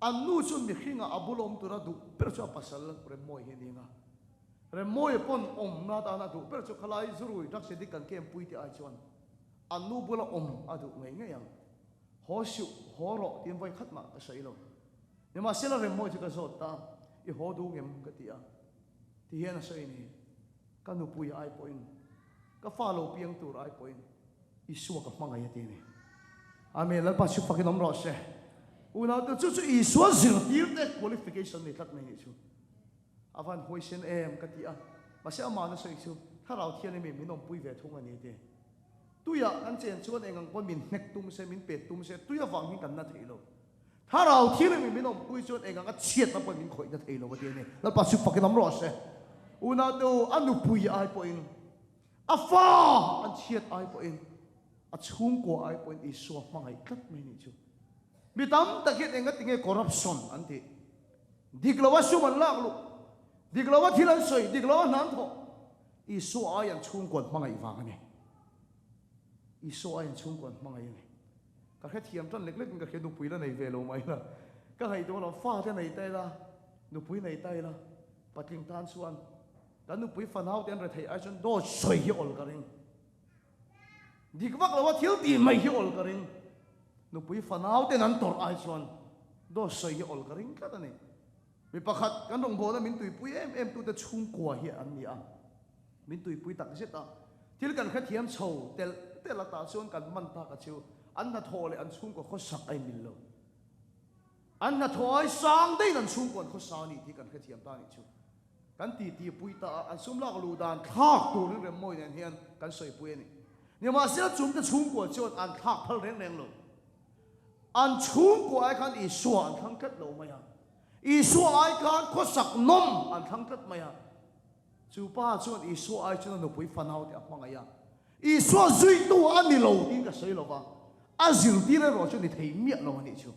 an nu chu mihringah a bul awm tura duh ber chu a pasal Remmawi hi a ni ang a. Remmawia pawn awmna atana a duh ber chu khalai zurui drugs addict kan campui tih ai chuan an nu bula awm a duh ngei ngei ang. Haw suh, haw rawh tiin vawi khat mah ka sawi lo. Nimahsela Remmawia chu ka zawt ta, i haw duh ngem ka ti a, ti hian a sawi ni, ka nupui ai pawhin, ka fa lo piang tur ai pawhin Isua ka hmangaih a ti a ni. Amen, Lalpa chu fakin awm rawh se. Unaute chu chu Isua zirtirte qualification nei tlat mai nih chu. A van huaisen em ka ti a, mahse amah na sawi chu Thlarau Thianghlim min awmpui ve thung a ni ti. Tuiah kan chen chuan eng ang pawn min hnek tum se, min pet tum se, tui avang hian kan na thei lo. Thlarau Thianghlim min awmpui chuan eng anga chhiatna pawhin min khawihna thei lo a ti a ni. Lalpa chu fakin awm rawh se. Unaute u, a nupui ai pawhin, a fa an chhiat ai pawhin, a chhungkua ai pawhin Isua hmangaih tlat mai nih chu. Mi tam tak hian enga tinge corruption an tih? Dik loa sum an lak luh, dik loa thil an sawi, dik loa hna an thawh. Isua ai an chhungkua an hmangaih vang a ni. Isua ai an chhungkua an hmangaih a ni. Ka hrethiam tan lek lekin ka hria nupui la nei ve lo mai la. Ka ngaihtuah lo fa te nei ta ila, nupui nei ta ila, patling tan chuan kan nupui fanau te an rethei ai chuan dawt sawi hi awl ka ring. Dik vak lo a thil tih mai hi awl ka ring. Nupui fanau ten an tawrh ai chuan dawt sawi hi awl ka ring tlat a ni. Mi pakhat kan rawngbawlna min tuipui em em tute chhungkua hi an ni a. Min tuipui tak zet a. Thil kan hrethiam chho telh telh a tah chuan kan man tak a chu an hnathawh leh an chhungkaw khawsak a inmil lo. An hnathawh ai sang deihin an chhungkaw an khawsa a ni tih kan hrethiam ta a nih chu. Kan titi pui ta a, an sum lak luh dan thlak turin Remmawi nen hian kan sawipui a ni. Nimahsela chungte chhungkua chuan an thlak phal reng reng lo. An chhungkua ai khan Isua an thlang tlat lo mai a. Isua ai khan khawsak nawm an thlang tlat mai a. Chu pa chuan Isua ai chuan a nupui fanaute a hmangaih a. Isua zuitu a ni lo tiin ka sawi lo va, a zirtir erawh chu ni thei miah lo a nih chu.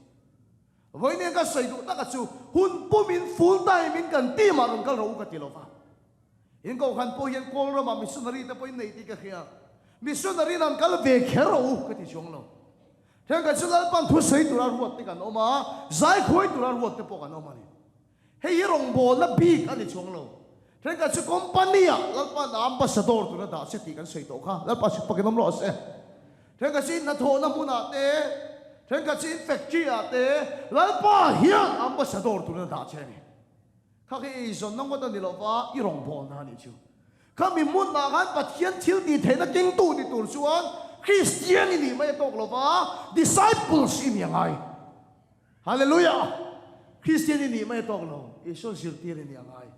Vawiin ka sawi duh taka chu hun pumin full time in kan team ah rawn kal rawh u ka ti lo va. In kohhran pawh hian Kawl ramah missionary te pawhin nei tih ka hria. Missionary in an kal ve kher rawh u ka ti chuang lo. Thenkhat chu Lalpan thu sawi tura ruat te kan awm a, zai khuai tura ruat te pawh kan awm a ni. Hei hi rawngbawlna bik a ni chuang lo. Thenkhat chu company ah Lalpan a ambassador tura dah se tih kan sawi tawh kha. Lalpa chu pakin awm rawh se. Thenkhat chu in hnathawhna hmunah te, thenkhat chu in factory ah te Lalpa hian ambassador tura dah che a ni. Kha khi eizawnna ngawt a ni lo va, i rawngbawlna a nih chu. Khami hmunah khan Pathian thil tih theihna kengtu ni tur chuan Kristian i nih mai a tawk lo va, disciples i nih a ngai. Hallelujah! Kristian i nih mai a tawk lo, Isua zirtir i nih a ngai.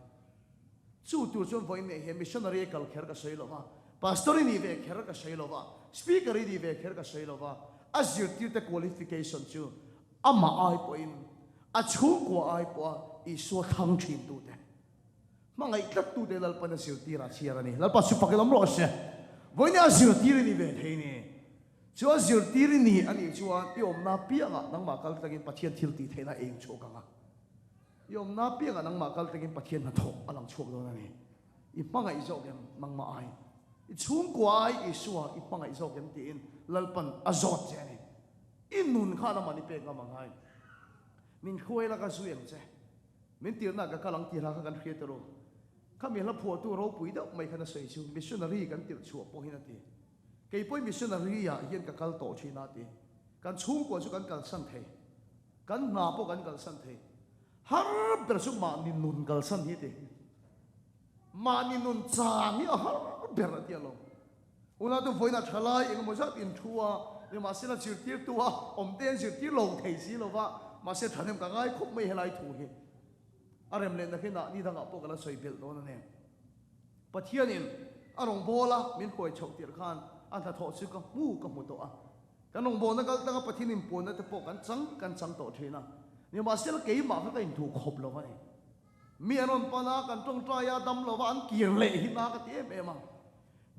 Chu tur chuan vawiin nei hian missionary a kal kher ka sawi lo va, pastor i nih ve kher ka sawi lo va, speaker i nih ve kher ka sawi lo va, a zirtirte qualification chu amah ai pawhin, a chhungkua ai pawha Isua thlang thintute, hmangaih tlattute Lalpan a zirtir a chhiar a ni. Lalpa chu fak ilawm rawh se. Vawiin a zirtir i ni ve thei ni. Chuan zirtir i ni a nih chuan i awmna piangah nangmah kal tlangin Pathian thil tih theihna a eng chhuak ang a. I awmna piangah nangmah kal tlangin Pathian hnathawh a lang chhuak dawn a ni. I hmangaih zawk em nangmah ai? I chhungkua ai Isua i hmangaih zawk em tiin Lalpan a zawt che a ni. I nun khan amah ni pek ngam ang ai. Min hruai la ka zui ang che. Min tirna ka kal ang tih hla kha kan hria tawh lo. Khami hla phuahtu ropui deuh mai khan a sawi chu missionary kan tirh chhuah pawhin a ti. Kei pawhin missionary ah hian ka kal tawh thin a ti. Kan chhungkua chu kan kalsan thei. Kan hna pawh kan kalsan thei. Har ber chu mahni nun kalsan hi ti. Mahni nun chan hi a har ber a ti alawm. Unau tu vawiinah thalai eng emaw zat in thu a, nimahsela zirtirtu a awm te an zirtir lo thei si lo va, mahse thahnem ka ngai khawp mai helai thu hi. A rem leh nakinah ni dangah pawh ka la sawi belh dawn a ni. Pathianin a rawngbâwl a min hruai chhoh tirh khân a hnathawh chu ka hmu ka hmu tawh a. Kan rawngbâwlna kal tanga Pathian inpuanna te pawh kan chang kan chang tawh ṭhîn a. Nimahsela keimah kha ka inthu khawp lo a ni. Mi an rawn pan a, kan ṭawngṭai a, dam lova an kir leh hi na ka ti em em a.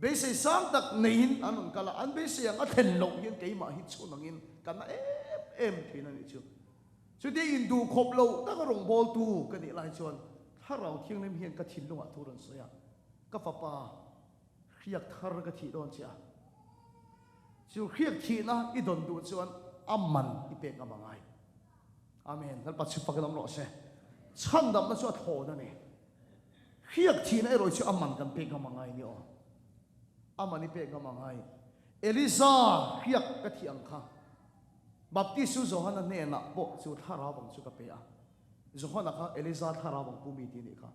Beisei sâng tak neihin an rawn kal a, an beisei ang a thlen loh hian keimah hi chhun angin ka na em em ṭhîn a nih chu. Chutia induh khawp lo taka rawngbawltu ka nih lai chuan Thlarau Thianghlim hian ka thinlungah thu rawn sawi a, Ka fapa, hriak thar ka thih dawn che a. Chu hriak thihna i dawn duh chuan a man i pek ngam a ngai. Amen. Lalpa chhip fakin awm rawh se. Chhandamna chu a thlawn a ni. Hriak thihna erawh chu a man kan pek ngam a ngai ni aw. A man i pek ngam a ngai. Elisa hriak ka thih ang kha. Baptistu Johana hnenah pawh chu thlarau ang chu ka pe a. Johana kha Eliza thlarau ang pu mi tih a nih kha.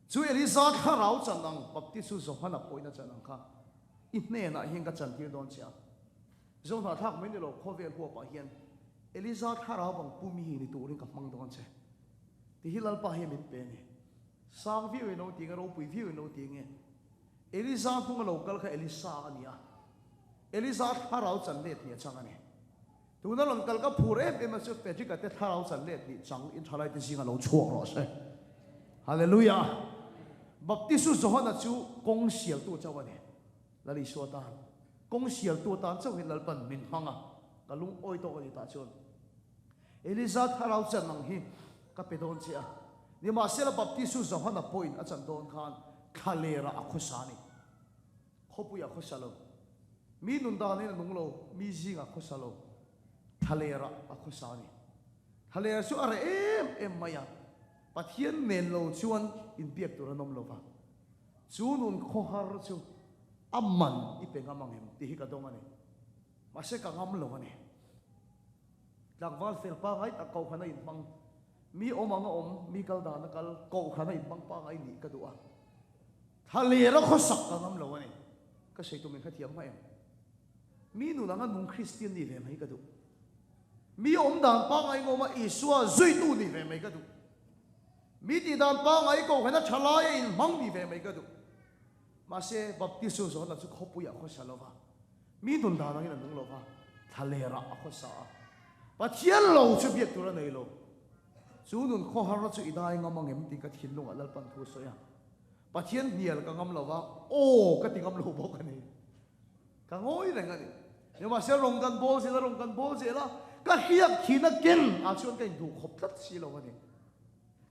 Chu Eliza thlarau chan ang Baptistu Johana pawhin a chan ang kha i hnenah hian ka chantir dawn che a. Zohnahthlak mai ni lo khawvel huapah hian Eliza thlarau ang pu mi ni turin ka hmang dawn che. Ti hi Lalpa hian min pe a ni. Sang viau in lo ti nge, ropui viau in lo ti nge. Eliza hnunga lo kal kha Elisa a ni a. Eliza thlarau chan let ni a chang a ni. Tuna rawn kal ka phur em em a chu Frederick-a te thlarau chan let nih chang in thalai te zinga lo chhuak rawh se. Hallelujah! Baptistu Johana chu kawng sialtu chauh a ni. Lal Isua tan kawng sialtu atan chauhin Lalpan min hmang a, ka lungawi tawk a ni tah chuan. Eliza thlarau chan ang hi ka pe dawn che a, nimahsela Baptistu Johana pawhin a chan dawn khan thlalera a khawsa a ni. Khawpuiah khawsa lo. Mi nun danin a nung lo, mi zingah khawsa lo. Thlalerah a khawsa a ni. Thlaler chu a reh em em mai a, Pathian nen lo chuan inbiak tur an awm lo va. Chu nun khawhar chu a man i pe ngam ang em tih hi ka dawng a ni. Mahse ka ngam lo a ni. Tlangval fel pangai tak kohhran a inhmang. Mi awm ang a awm, mi kal dan a kal, kohhran a inhmang pangai nih ka duh a. Thlaler a khawsak ka ngam lo a ni. Ka sawi tum in hrethiam hma em? Mi nun anga nung Kristian nih ve mai ka duh. Mi awm dan pangngai ngawm a Isua zuitu nih ve mai ka duh. Mi tih dan pangngai kohhran a tha lai a inhmang nih ve mai ka duh. Mahse, Baptistu Johana chu khawpuiah a khawsa lo va, mi nun dan angin a nung lo va, thlalerah a khawsa a. Pathian lo chu biak tur a nei lo. Chu nun khawharna chu i dai ngam angem tih ka thinlungah Lalpan thu a sawi a. Pathian hnial ka ngam lo va, aw ka ti ngam lo bawk a ni. Ka ngawi reng a ni. Nimahse rawng kan bawl zel a, rawng kan bawl zel a, ka hriak thin a ken ah chuan ka induh khawp tlat si lo a ni.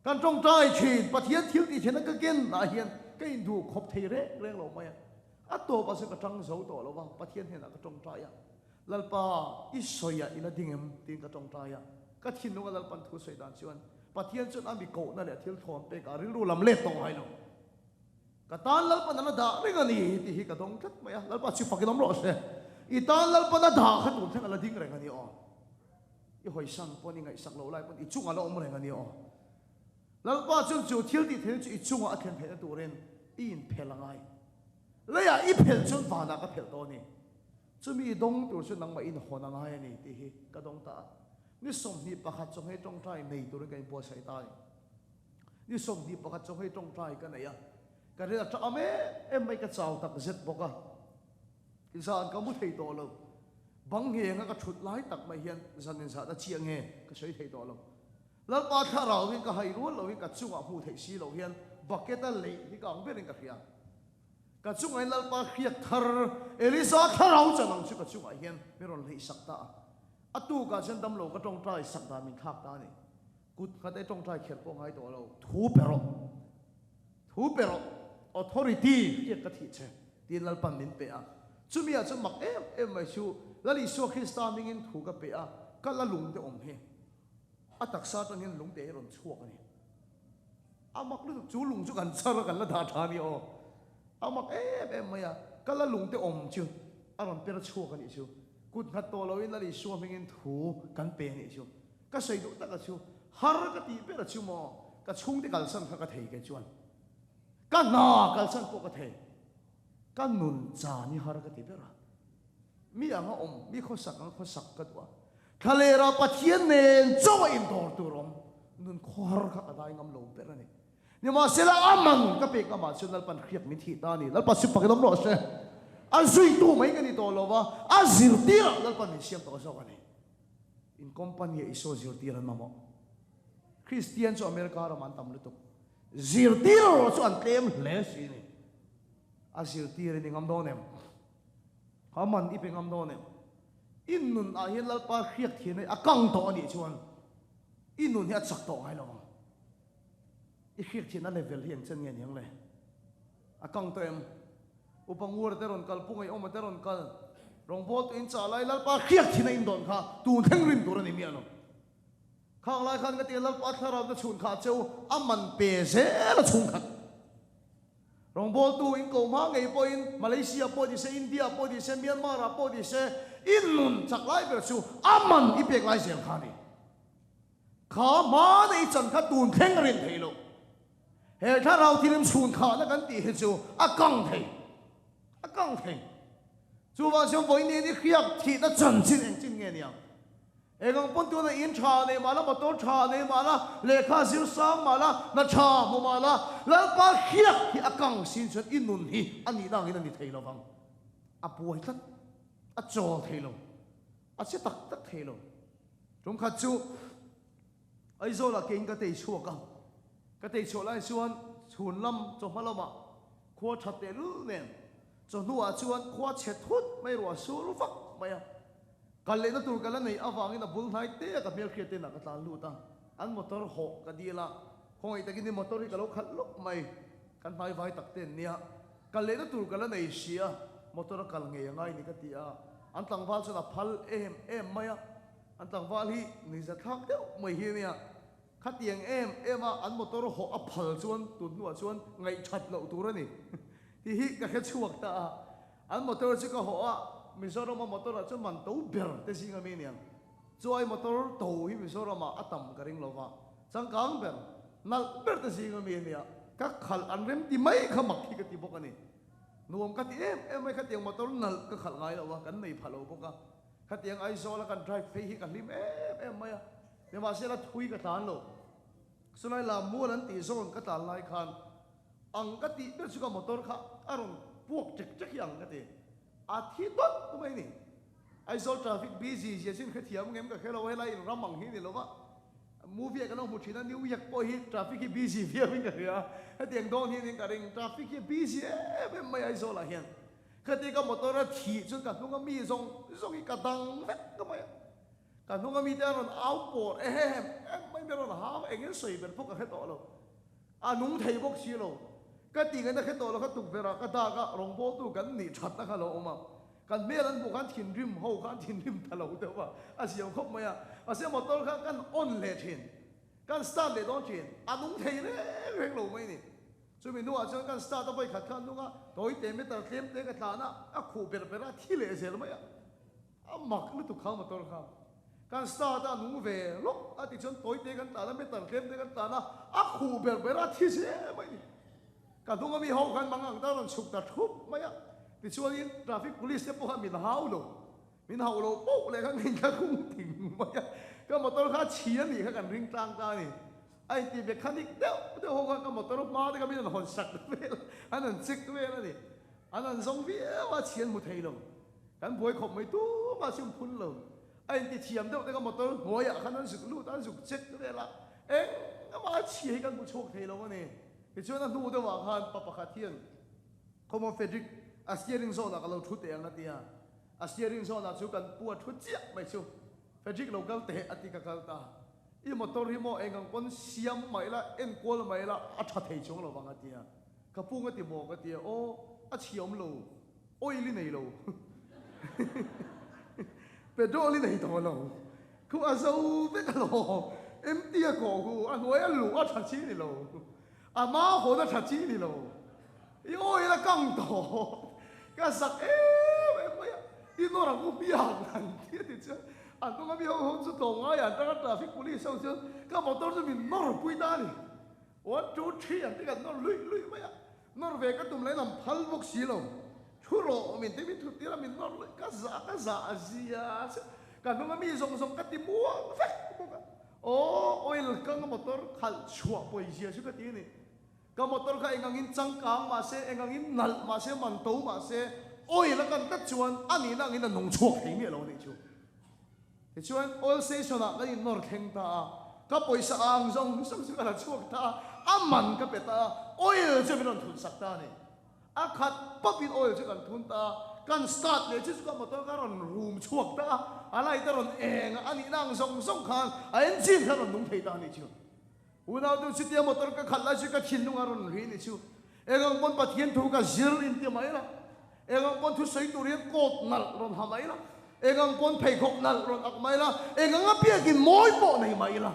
Kan tawngtai thin, Pathian thil tih theihna ka ken ah hian ka induh khawp thei reng reng lo mai a. A tawp ah chuan ka tang zo tawh lo va, Pathian hnenah ka tawngtai a, Lalpa, i sawi ah i la ding em? tiin ka tawngtai a. Ka thinlunga Lalpan thu sawi dan chuan Pathian chuan a mi kohna leh a thil thawn pek ah rilru lam let tawh ngai lo. Ka tan Lalpan a la dah reng a ni tih hi ka dawng tlat mai a, Lalpa chu fakin awm rawh se. I tan Lalpan a dah kha tur thleng a la ding reng a ni aw. I hawisan pawn i ngaihsak loh lai pawn i chungah la awm reng a ni aw. Lalpa chuan chu thil tih theihna chu i chungah a thlen theihna turin i inphel a ngai. Leiah i phelh chuan vanah ka phelh dawn a ni. Chumi i dawng tur chu nangmah inhawn a ngai a ni tih hi ka dawng ta a. Ni 21 chawnghei tawngtai nei turin ka inbuatsaih ta a ni. Ni 21 chawnghei tawngtai ka nei a, ka rin a ṭah em em mai, ka chau tak zet bawk a. Zan ka mu thei tawh lo. Bang nghenga ka ṭhut lai tak mai hian zan inzahna chiah nge ka sawi thei tawh lo. Lalpa thlarau in ka hai rual loin ka chungah hmuh theih si loh hian bucket a leih hi ka ang berin ka hria. Ka chungah hian Lalpa hriat thar Elisa thlarau chan ang chu ka chungah hian min rawn hleih sak ta a. A tukah chuan damlo ka tawngtai sak dan min thlak ta a ni. Kut nghat e tawngtai kher pawh ngai tawh lo. Thu pe rawh. Thu pe rawh. Authority hriat ka thih che tiin Lalpan min pe a. Chumi ah chuan mak em em mai chu Lal Isua Krista hmingin thu ka pe a, ka la lungte awm hi a taksa atang hian lungte hi rawn chhuak a ni. A mak lutuk, chu lung chu kan char a, kan la dah tha a ni aw. A mak em em mai a, ka la lungte awm chu a rawn per chhuak a nih chu. Kut nghat tawh loin Lal Isua hmingin thu kan pe a nih chu. Ka sawi duh tak a chu, har ka tih ber a chu maw, ka chhungte kalsan kha ka thei kei chuan. Ka hna kalsan pawh ka thei. Ka nun chan hi har ka ti ber a. Mi anga awm, mi khawsak anga khawsak ka duh a. Thlalera Pathian nen chauh a indawr tur awm nun khawhar kha ka dai ngam lo ber a ni. Nimahsela a man ka pek amah chuan Lalpan hriak min thih ta a ni. Lalpa chu fakin awm rawh se. A zuitu mai ka ni tawh lo va, a zirtirah Lalpan min siam tawh zawk a ni. In company ah Isua zirtir an mamawh. Kristian chu America ramah an tam lutuk. Zirtir erawh chu an tlem hle si a ni. A zirtir i ni ngam dawn em? A man i pe ngam dawn em? I nun ah hian Lalpa hriak thian a kang tawh a nih chuan i nun hi a chak tawh ngai lo ang. I hriak thianna level hi engchen nge niang le? A kang tawh em? Upa Ngura te rawn kal, Pu Ngaihawma te rawn kal, rawngbawltu in chah lai Lalpa hriak thianna in dawn kha tun thleng rin tur a ni miah lo. Khang lai khan ka ti a Lalpa thlarau na chhun kha cheu a man pe zel a chhung khat. Rawngbawltu in ko hma ngei pawhin Malaysia pawh ni se, India pawh ni se, Myanmar ah pawh ni se, in nun chak lai ber chu a man i pek lai zel kha a ni. Kha hma nei chan kha tun thleng a rin thei lo. He thlarau thilim chhun khahna kan tih hi chu a kang thei. A kang thei. Chuvang chuan vawiin i hriak thihna chanchin engchin nge niang? Engang pawn tuna in tha nei mah la, motor tha nei mah la, lehkha zir sang mah la, hna tha hmu mah la, Lalpa hriak hi a kang sin chuan i nun hi a nihna angin a ni thei lo vang. A buai tlat, a chawl thei lo. A che tak tak thei lo. Tum khat chu Aizawlah keiin ka tei chhuak a, ka tei chhuah lai chuan chhun lam chawhma lamah khua tha tehlul nen chawhnuah chuan khua chhe thut mai ruah sur vak mai a. Kal lehna tur ka la neih avangin a bul hnai te a ka hmelhriat te inah ka tlan lut a, an motor hawh ka dil a, khawngaih takin i motor hi ka lo khalh lawk mai, kan hnai vai tak te an nia, kal lehna tur ka la nei si a, motor a kal ngei a ngai ni ka ti a, an tlangval chuan a phal em em mai a, an tlangval hi nuihza thlak deuh mai hi a nia, khatiang em em a an motor hawh a phal chuan tun hnuah chuan ngaihthat loh tur a ni tih hi ka hre chhuak ta a. An motor chu ka hawh a, Mizorama motor ah chuan man to ber te zing ami aniang. Chuai motor to hi Mizoramah a tam ka ring lova, changkang ber, nalh ber te zing ami ania. Ka khalh an rem ti mai kha mak hi ka ti bawk a ni. Nuam ka ti em em mai, khatiang motor nalh ka khalh ngai lo a, kan nei pha lo bawk a. Khatiang Aizawl a kan drive phei hi ka hlim em em mai a, nimahsela thui ka tlan lo. Chulai lam mual an tih zawn ka tlan lai khan Ang ka tih ber chu ka motor kha a rawn puak ṭek ṭek hi ang ka ti. A thi dawt mai ni. Aizawl traffic busy zia chin hrethiam ngem ka hre lo, helai in ram ang hi ni lova. Movie ah kan lo hmu thin a, New York pawh hi traffic hi busy viau in ka hria. Hetiang dawn hian in ka ring, traffic hi a busy em em mai Aizawl ah hian. Khati ka motor a thih chuan ka hnung a mi zawng zawng hi ka dang vek mai a. Ka hnung a mi te an rawn au pawr em em mai, mi rawn hau engin sawi ber pawh ka hre tawh lo. A nung thei bawk si lo. Ka tih ngaihna hre tawh lo kha tukverh ah ka dak a, rawngbawltu kan nih thatna kha lo awm a. Kan hmel an hmuh khan thinrim ho kha an thinrim ta lo deuh a, a ziau khawp mai a. Mahse motor kha kan on leh thin, kan start leh dawn thin, a nung thei reng reng lo mai ni. Chumi hnuah chuan kan start a vawi khat kha a nung a, tawite meter tlem te ka tlan a, a khuh ber ber a, thi leh zel mai a. A mak lutuk kha motor kha. Kan start a nung ve lawk a ti chuan tawite kan tlan a, meter tlem te kan tlan a, a khuh ber ber a thi zel mai ni. Ka hnung ami ho khan mang ang ta rawn chhuk ta thup mai a, tichuanin traffic police te pawh kha min hau lo, min hauh lo poh leh kha ngei ka kung ting mai a, ka motor kha a chhi a nih kha kan ring tlang ta a ni. A inti mechanic deuh deuh ho kha ka motor hma te kha min rawn hawn sak vel a, an rawn check vel a ni. An rawn zawng viau a, chhi an hmu thei lo. Kan buai khawp mai tumah chu an phun lo. A inti thiam deuh te ka motor hnuaiah khan an zuk lut a, an zuk check vel a, engmah a chhia hi kan hmu chhuak thei lo a ni. Tichuan a hnu deuhah khan pa pakhat hian Khawmaw Frederick, a steering zawnah ka lo thu teh ang a ti a. A steering zawnah chu kan pu a thu chiah mai chu. Frederick lo kal teh a ti ka kal ta. I motor hi maw eng ang pawn siam mai la, enkual mai la, a tha thei chuang lo vang a ti a. Ka pu nga ti maw ka ti a, aw a chhia awm lo. Oil i nei lo. Petrol i nei tawh lo. Khu a zo vek a lo. Empty a kawh khu a hnuai a luh a tha chi ni lo. A hma hawn a tha chi ni lo. I oil a kang tawh. Ka zak em em mai a. I nawr ang u hmiang an ti a ti chuan an hnung a mi ho ho chu tlawmngai an tang a traffic police ho chuan ka motor chu min nawr pui ta a ni. One two three an ti kan nawr luih luih mai a. Nawr ve ka tum leh lam phal bawk si lo. Thu rawh min ti min thut tir a min nawr luih ka zah ka zah a zia che. Ka hnung a mi zawng zawng ka ti muang vek bawk a. Aw oil kang a motor khalh chhuah pawi zia chu ka ti a ni. Ka motor kha eng angin changkang mah se, eng angin nalh mah se, man to mah se, oil a kan tlat chuan a nihna angin a nung chhuak thei miah lo a nih chu. Tichuan oil station ah kan innawr thleng ta a, ka pawisa ang zawng zawng chu ka la chhuak ta a, a man ka pe ta a, oil chu min rawn thun sak ta a ni. A khat pawp in oil chu kan thun ta a, kan start leh chu chu ka motor kha a rawn rum chhuak ta a, a light a rawn eng a, a nihna ang zawng zawng khan a engine kha a rawn nung thei ta a ni chu. Unau tu chutia motor ka khalh lai chu ka thinlung a rawn ri ni chu. Eng ang pawn Pathian thu ka zir in ti mai la, eng ang pawn thusawi tur hian coat nalh rawn ha mai la, eng ang pawn pheikhawk nalh rawn ak mai la, eng ang a biakin mawi pawh nei mai la.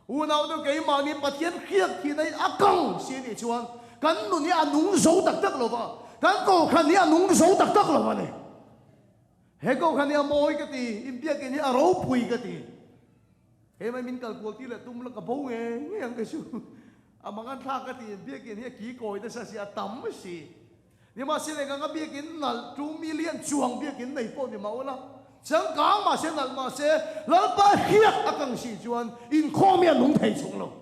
Unau tu keimahni Pathian hriat thihna hi a kang si anih chuan kan nun hi a nung zo tak tak lo va, kan kohhran hi a nung zo tak tak lo a ni. He kohhran hi a mawi ka ti, inbiakin hi a ropui ka ti. He mai min kal kual tir leh tum la ka bo nge nge ang kei chu. A mangan thlak ka ti in biakin hi a ki kawi nasa si a tam si. Nimahse leh kanga biakin nalh 2 million chuang biakin nei pawh ni mah ula changkang mahse nalh mahse Lalpa hriat a kang si chuan inkhawm hi a nung thei chung lo.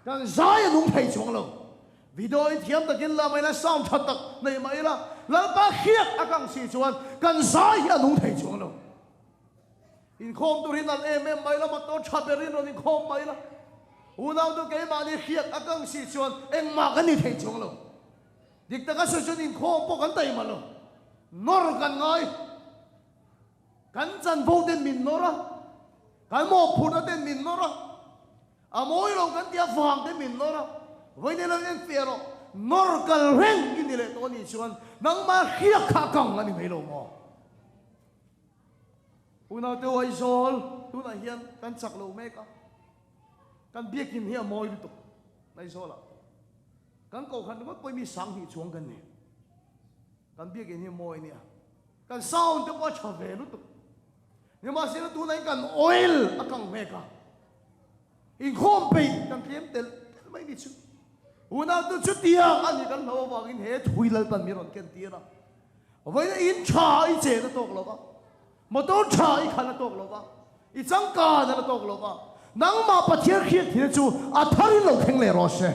Kan zai a nung thei chung lo. Video in thiam takin la mai la sound tha tak nei mah ila Lalpa hriat a kang si chuan kan zai hi a nung thei chung lo. Inkhawm tur hi nalh em em mai la, motor tha berin rawn inkhawm mai la. Unau chu keimahni hriat a kang si chuan engmah kan ni thei chuang lo. Dik taka sawi chuan inkhawm pawh kan taima lo. Nawr kan ngai. Kan chanvo ten min nawr a, kan mawhphurhna ten min nawr a, a mawi lo kan tih avang ten min nawr a, vawiin ilo en fiah rawh, nawr kal reng i ni leh tawh a nih chuan nangmah hriak kha a kang a ni mai lo maw? Unau te Aizawl tunah hian kan chak lo mek a, kan biakin hi a mawi lutuk Aizawlah. Kan kohhran ringawt pawhin mi 2000 chuang kan ni. Kan biakin hi a mawi nia. Kan sound te pawh a tha ve lutuk. Nimahsela tunah hian kan oil a kang mek a. Inkhawm peih kan tlem telh telh mai ni chu. Unau tu chutiang a ni kan hlo avangin he thui Lalpan min rawn ken tir a. Vawiin in tha i chen a tawk lo va, motor tha i khalh a tawk lo va, i changkan a la tawk lo va, nangmah Pathian hriat thina chu a tharin lo thleng leh rawh se.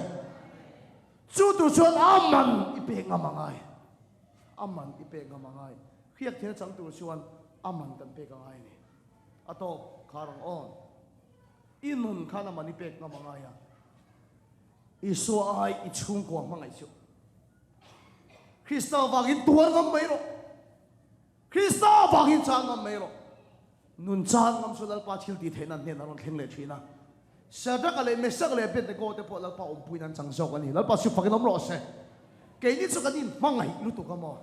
Chu tur chuan a man i pek ngam a ngai. A man i pek ngam a ngai. Hriak thina chang tur chuan a man kan pek a ngai a ni. A tawp khar ang aw. I nun khan a man i pek ngam a ngai a. Isua ai i chhungkua hmangaih chu. Krista vangin tuar ngam mai rawh. Krista vangin chang ngam mai rawh. Nun chang ngam chu Lalpa thil tih theihna an hnenah a rawn thleng leh thin a. Shadrach-a leh Meshach-a leh Abednego te pawh Lalpa awmpuiin an chang zawk a ni. Lalpa chu fakin awm rawh se. Keini chu kan inhmangaih lutuk a maw?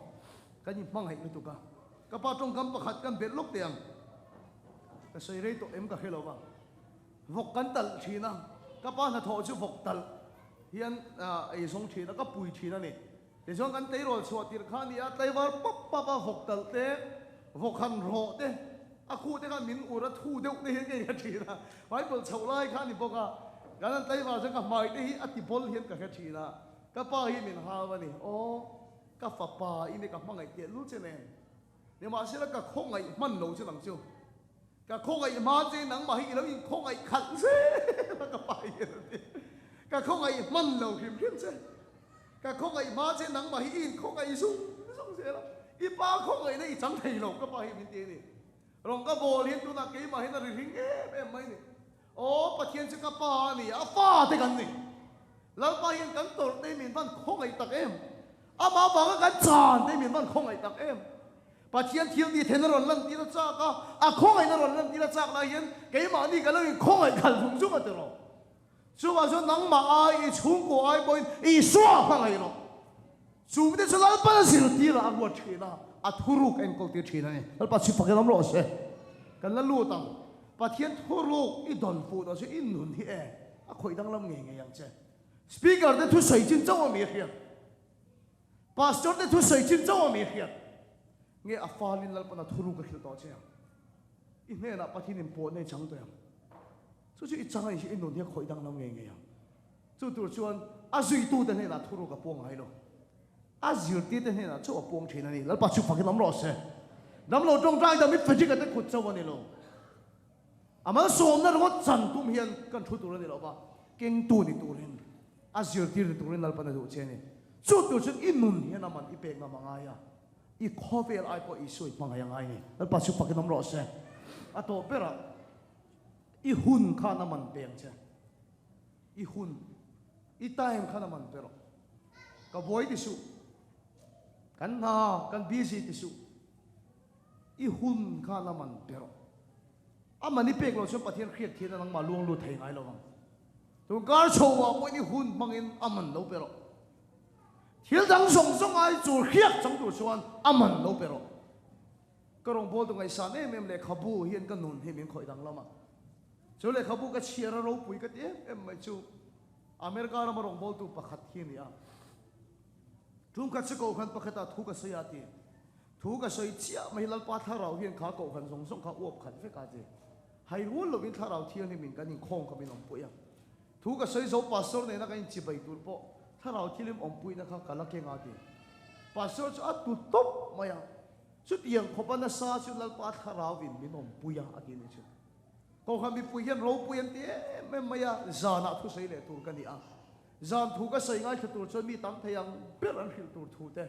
Kan inhmangaih lutuk a. Ka pa tawngkam pakhat kan belh lawk teh ang. Ka sawi rei tawh em ka hre lo va. Vawk kan talh thin a. Ka pa hnathawh chu vawk talh hian ei zawng thin a, ka pui thin a ni. Tichuan kan tleirawl chhuah tirh kha a ni a, tlaivar pap pap a vawk talh te, vawk han rawh te, a khuh te khan min ur a thu deuh te hian ka inhre thin a, Bible chhoh lai kha a ni bawk a, kan han tlaivar chuan ka hmai te hi a ti bawl hian ka hre thin a, ka pa hi min hau a ni, aw ka fapa i ni ka hmangaih teh lul che nen, nimahsela ka khawngaih hman lo che nang chu. Ka khawngaih hma che nangmah hi i lo inkhawngaih khalh zel a ka pa hian a ti. Ka khawngaih hman lo hrim hrim che. Ka khawngaih hma che nangmah hi i inkhawngaih zung zung zel a. I pa khawngaihna i chang thei lo ka pa hi min ti a ni. Rawng ka bawl hian tunah keimah hian a ri hring em em mai ni. Aw Pathian chu ka pa a ni, a fa te kan ni. Lalpa hian kan tawrh te min van khawngaih tak em. Amah vanga kan chan te min van khawngaih tak em. Pathian thil tih theihna rawn lantir a chak a, a khawngaihna rawn lantir a chak lai hian keimahni ka lo inkhawngaih khalh zung zung a ti rawh. Chuvang chuan nangmah ai, i chhungkaw ai pawhin Isua hmangaih rawh. Chu mite chu Lalpan a zirtirah a ruat thin a, a thuruk a enkawltir thin a ni. Lalpa chhi fakin awm rawh se. Kan la lut ang. Pathian thuruk i dawn fuh tawh chu i nun hi e, a khawih danglam ngei ngei ang che. Speaker te thusawi chin chauh a mi a hriat. Pastor te thusawi chin chauh a mi hriat nge a falin Lalpan a thuruk a hrilh tawh che ang. I hnenah Pathian in pawh nei chang tawh ang. Chu chu i chang a i nun hi a khawih danglam ngei ngei ang. Chu tur chuan a zuitu te hnenah thuruk a puang ngai lo. A zirtir te hnenah chauh a puang thin a ni. Lalpa chu fakin awm rawh se. Damlo tawngtai dam hi Frederick a te khut chauh a ni lo. A malsawmna ringawt chan tum hian kan thu tur a ni lo va, kengtu ni turin, a zirtir ni turin Lalpan a duh che a ni. Chu tur chuan i nun hian a man i pek ngam a ngai a, i khawvel ai pawh Isua i hmangaih a ngai a ni. Lalpa chu fakin awm rawh se. A tawp berah i hun khan a man pe ang che. I hun, i time khan a man pe rawh. Ka buai ti suh. Kan hna, kan busy ti suh. I hun khan a man pe rawh. A man i pek loh chuan Pathian hriat thian a nangmah luang lut thei ngai lo ang. Tun kar chho ah pawhin i hun hmangin a man lo pe rawh. Thil dang zawng zawng ai chu hriak chang tur chuan a man lo pe rawh. Ka rawngbawltu ngaihsan em em lehkhabu hian ka nun hi min khawih danglam a. Chu lehkhabu ka chhiar a ropui ka ti em em mai chu America rama rawngbawltu pakhat hi a ni a. Tumkhat chu kohhran pakhatah thu ka sawi a ti. Thu ka sawi chiah mai Lalpa thlarau hian kha kohhran zawng zawng kha uap khat vek a ti. Hai rual lovin thlarau thianghlimin kan inkhawng kha min awmpui a. Thu ka sawi zo pastor nena kan inchibai tur pawh thlarau thianghlim awmpuina kha ka la keng a ti. Pastor chu a tu tawp mai a. Chutiang khawpa nasa chu Lalpa thlarauvin min awmpui a a ti ni chu. Kohhran mipui hian ropui an ti em em mai a, zanah thusawi leh tur ka ni a. Zan thu ka sawi ngaithla tur chuan mi tam thei ang ber an hrilh tur thu te,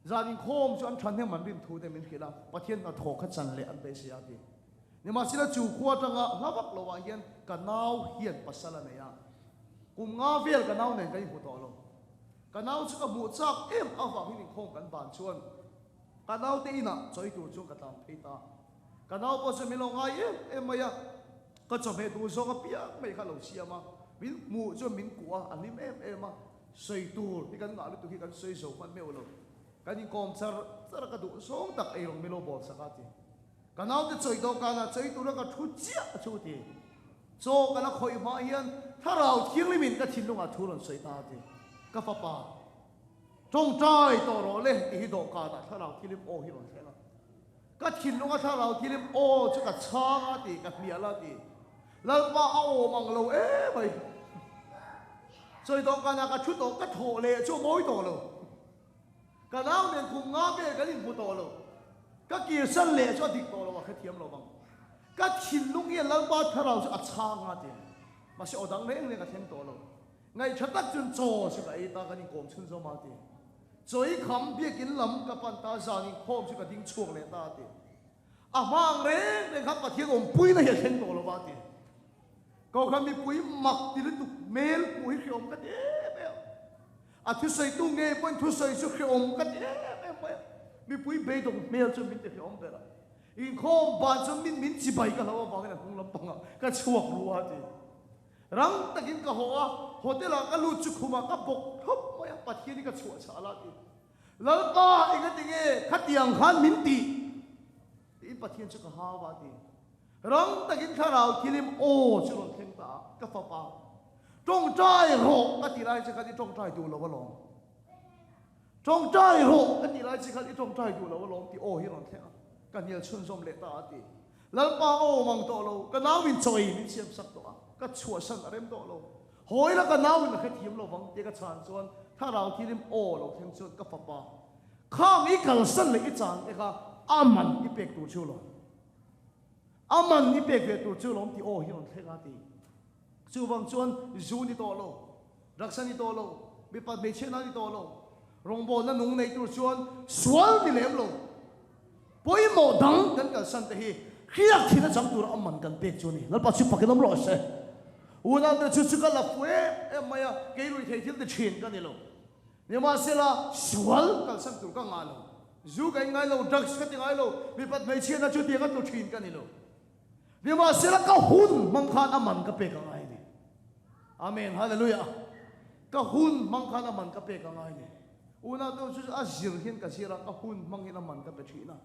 zan inkhawm chu an thahnem an rin thu te min hrilh a, Pathian hnathawh kha chan leh an beisei a ti. Nimahsela chu khua atanga hla vak lo ah hian ka nau hian pasal a nei a. Kum nga vel ka nau nen kan inhmu tawh lo. Ka nau chu ka hmuh chak em avangin inkhawm kan ban chuan ka naute inah chawi tur chuan ka tlan phei ta. Ka nau pawh chu min lo ngai em em mai a, ka chawhmeh duh zawng apiang mai kha a lo siam a, min hmuh chuan min kuah a, a hlim em em a, sawi tur hi kan ngah lutuk hi kan sawi zo hman meuh lo. Kan inkawm char char a, ka duh zawng tak eirawng min lo bawl sak a ti. Ka naute chawi dawhkanah chawi tura ka thu chiah a chu ti. Chaw ka la khawih hma hian Thlarau Thianghlimin ka thinlungah thu rawn sawi ta a ti. Ka fapa, tawngtai tawh rawh le tih hi dawhkanah Thlarau Thianghlim aw hi rawn thleng a. Ka thinlunga Thlarau Thianghlim aw chu ka chhang a ti, ka hnial a ti. Lalpa a awm ang lo emai. Chawi dawhkanah ka thu tawh, ka thawh leh chu a mawi tawh lo. Ka nau nen kum nga vel kan inhmu tawh lo. Ka kirsan leh chu a dik tawh lo a hrethiam lo vang. Ka thinlung hian Lalpa Thlarau chu a chhang a ti. Mahse aw dang reng reng a thleng tawh lo. Ngaihṭha tak chuan chaw chu ka ei ta kan inkawm chhun zawm a ti. Chaw i kham biakin lam ka pan ta zan inkhawm chu ka ding chhuak leh ta a ti. A hma ang reng reng khan Pathian awmpuina hi a thleng tawh lo va a ti. Kohhran mipui mak ti lutuk hmel hmuh hi hreawm ka ti em em. A thusawitu ngei pawhin thusawi chu hreawm ka ti em em mai a. Mipui beidawng hmel chu min ti hreawm ber a. Inkhawm ban chuan min min chibai ka hlo avangin a hnung lampangah ka chhuak ru a ti. Rang takin ka haw a, hotel ah ka lut chu khumah ka bawk thlawp mai a, Pathian hi ka chhuah chah la a ti. Lalpa engati nge khatiang khan min tih? Tiin Pathian chu ka hau a ti. Rang takin thlarau thilim aw chu rawn thleng ta a, ka fapa, tawngtai rawh ka tih lai che khan i tawngtai duh lo alawm. Tawngtai rawh ka tih lai che khan i tawngtai duh lo alawm tih aw hi rawn thleng a, ka hnial chhunzawm leh ta a ti. Lalpa aw mang tawh lo, ka nau in chaw ei min siam sak tawh a, ka chhuahsan a rem tawh lo. Hawi la ka nau in a hrethiam lo vang tia ka chhan chuan thlarau thilim aw lo thleng chuan ka fapa, khang i kalsan leh i chan te kha a man i pek tur chu lawm. A man i pek ve tur chu lawm tih aw hi rawn thleng a ti. Chuvang chuan zu ni tawh lo, drugs a ni tawh lo, mipat hmeichhiatna a ni tawh lo, rawngbawlna nung nei tur chuan sual ni lem lo. Pawimawh dang kan kalsan te hi hriak thin a chang tura a man kan pek chu a ni. Lalpa chu fakin awm rawh se. Unau te chu chu ka la fu em em mai a, kei rui thei thil ti thin ka ni lo. Nimahsela sual kalsan tur ka ngah lo. Zu ka in ngai lo, drugs ka ti ngai lo, mipat hmeichhiatna chu tiang a tlu thin ka ni lo. Nimahsela ka hun hmang khan a man ka pek a ngai a ni. Amen, Hallelujah. Ka hun hmang khan a man ka pek a ngai a ni. Unau te chu a zir hian ka zir a, ka hun hmang hian a man ka pe thin a.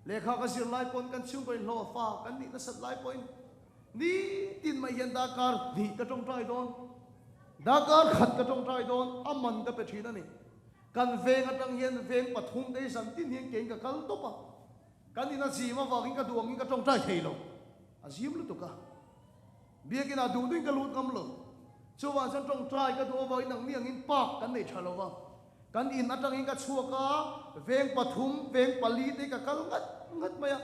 Lehkha ka zir lai pawhin kan chhungkaw in hlawh fa kan nih nasat lai pawhin nitin mai hian darkar hnih ka tawngtai dawn, darkar khat ka tawngtai dawn, a man ka pe thin a ni. Kan veng atang hian veng pathum te hi zan tin hian keiin ka kal tawp a, kan in a zim avangin ka duh angin ka tawngtai thei lo, a zim lutuk a. Biakin ah duh duhin ka lut ngam lo. Chuvang chuan tawngtai ka duh avangin nangni angin park kan nei tha lo va. Kan in atangin ka chhuak a, veng pathum, veng pali te hi ka kal ngat ngat mai a.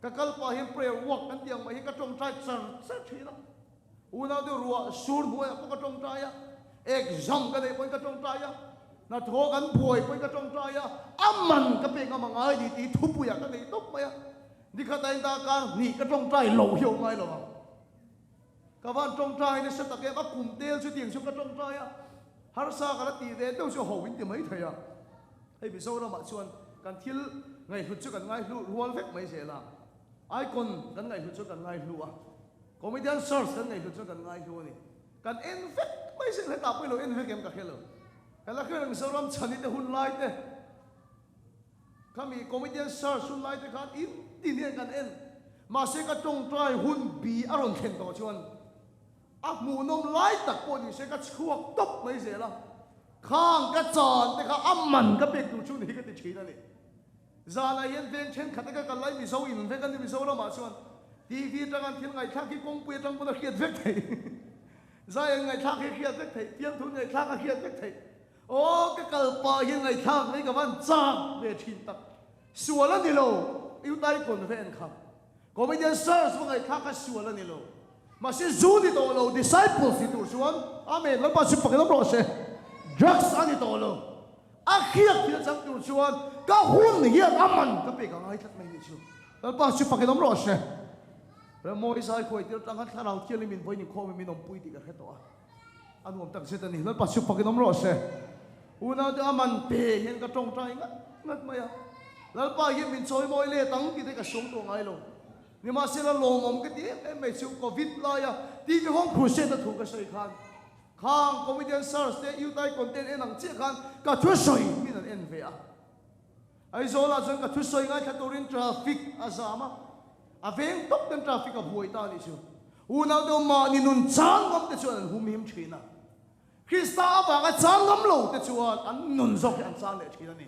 Ka kal pah hian prayer walk kan tih ang mai hi ka tawngtai char char thin a. Unau te ruah sur hnuaiah pawh ka tawngtai a, exam ka neih pawhin ka tawngtai a, hnathawh kan buai pawhin ka tawngtai a, a man ka pek ngam a ngai ni tih thupuiah ka nei tawp mai a. Nikhat ain dakar hnih ka tawngtai lo hi a awm ngai lo ang. Ka van tawngtai nasa tak em, a kum tel chu tiang chu ka tawngtai a, harsa ka la tih ve deuh chu ho in ti mai thei a. Hei Mizoramah chuan kan thil ngaihhlut chu kan ngaihlu rual vek mai zel a, icon kan ngaihhlut chu kan ngaihlu a, comedian search kan ngaihhlut chu kan ngaihlu a ni. Kan en vek mai zel, hetah pawh i lo en vek em ka hre lo. Kan la hre reng Mizoram chhani te hun lai te. Khami comedian search hun lai te khan in tin hian kan en. Mahse ka tawngtai hun bi a rawn thlen tawh chuan a hmuhnawm lai tak pawh ni se ka chhuak tawp mai zel a. Khang ka chan te kha a man ka pek tur chu ni hi ka ti thin a ni. Zanah hian veng thenkhat te ka kal lai Mizo in vek a ni Mizoramah chuan TV atang an thil ngaihthlak hi kawngpui atang pawn a hriat vek theih. Zai an ngaihthlak hi a hriat vek theih, fiamthu ngaihthlak a hriat vek theih. Aw ka kal pah hian ngaihthlak mai ka van chak ve thin tak. Sual a ni lo, Utai convent kha. Comedian search va ngaihthlak kha sual a ni lo. Mahse zu ni tawh lo, disciples ni tur chuan Amen, Lalpa chu pakin awm rawh se. Drugs a ni tawh lo. A hriak thil chang tur chuan ka hun hian a man ka pek a ngai tlat mai ni chu. Lalpa chu pakin awm rawh se. Remawi zai khuai tir tlang khan thlarau thianghlim in vawiin inkhawm in min awmpui tih ka hre tawh a, a nuam tak zet a ni. Lalpa chu fakin awm rawh se. Unaute a man pe hian ka tawngtai ngat ngat mai a, Lalpa hian min chawimawi let ang tih te ka suang tawh ngai lo. Nimahsela lawmawm ka ti em em mai chu Covid laia TV Home Crusade a thu ka sawi khan khang comedian search te Utai content en ang chiah khan ka thusawi min an en ve a. Aizawlah chuan ka thusawi ngaithla turin traffic a zam a, a veng tawp ten traffic a buai ta a nih chu. Unau deuh mahni nun chang ngam te chuan an hum him thin a, Krista avanga chang ngam lo te chuan an nun zawk hi an chang leh thin a ni.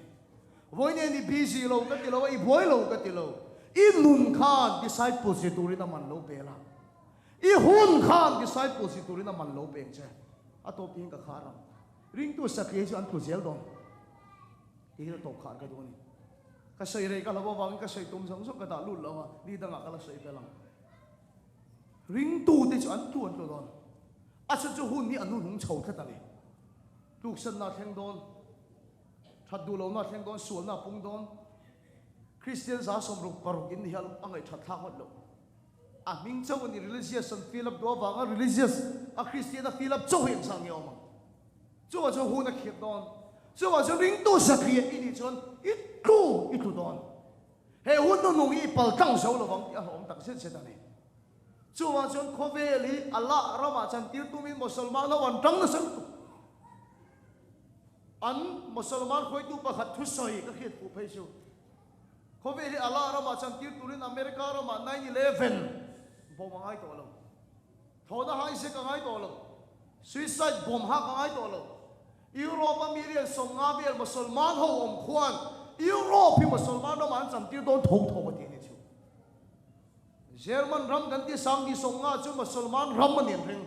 Vawiin i busy lo ka ti lo a, i buai lo ka ti lo, i nun khan disciples ni turin a man lo pel a, i hun khan disciples ni turin a man lo peng che. A tawp tiin ka khar ang. Ringtu satliah hi chu an tlu zel dawn. Ti hi tawp khar ka duh a ni. Ka sawi rei ka hlauh avangin ka sawi tum zawng zawng ka dah lut lo a, ni dangah ka la sawi vel ang. Ringtute chu an tlu an tlu dawn. A chhan chu hun hi a hnuhnung chho tlat a ni. Tluksanna a thleng dawn, that duh lohna a thleng dawn, sualna a pung dawn. Kristian 60 in ni hi a ngaihthat thlak ngawt lo. A hming chauh a ni, religious an fill up duh avanga religious a Kristian a fill up chauh hi engzah nge awm ang? Chuvah chuan hun a khirh dawn. Chuvah chuan ringtu satliah i nih chuan i tlu i tlu dawn. He hun hnuhnung hi i pal tlang zo lovang tih a hlawhawm tak zet zet a ni. Chuvah chuan khawvel hi Allah ramah chantir tumin Mosolman ho an tang nasa lutuk. An Mosolman hruaitu pakhat thusawi ka hriat fuh phei chu. Khawvel hi Allah ramah chantir turin America ramah 9/11 bawm a ngai tawh lo. Thlawhna hijack a ngai tawh lo. Suicide bomb hak a ngai tawh lo. Europe a million 50 vel Mosolman ho awm khuan Europe hi Mosolman ramah an chantir dawn tho tho a ti a ni chu. German ram kan ti sangni 50 chu Mosolman ram a ni an ring.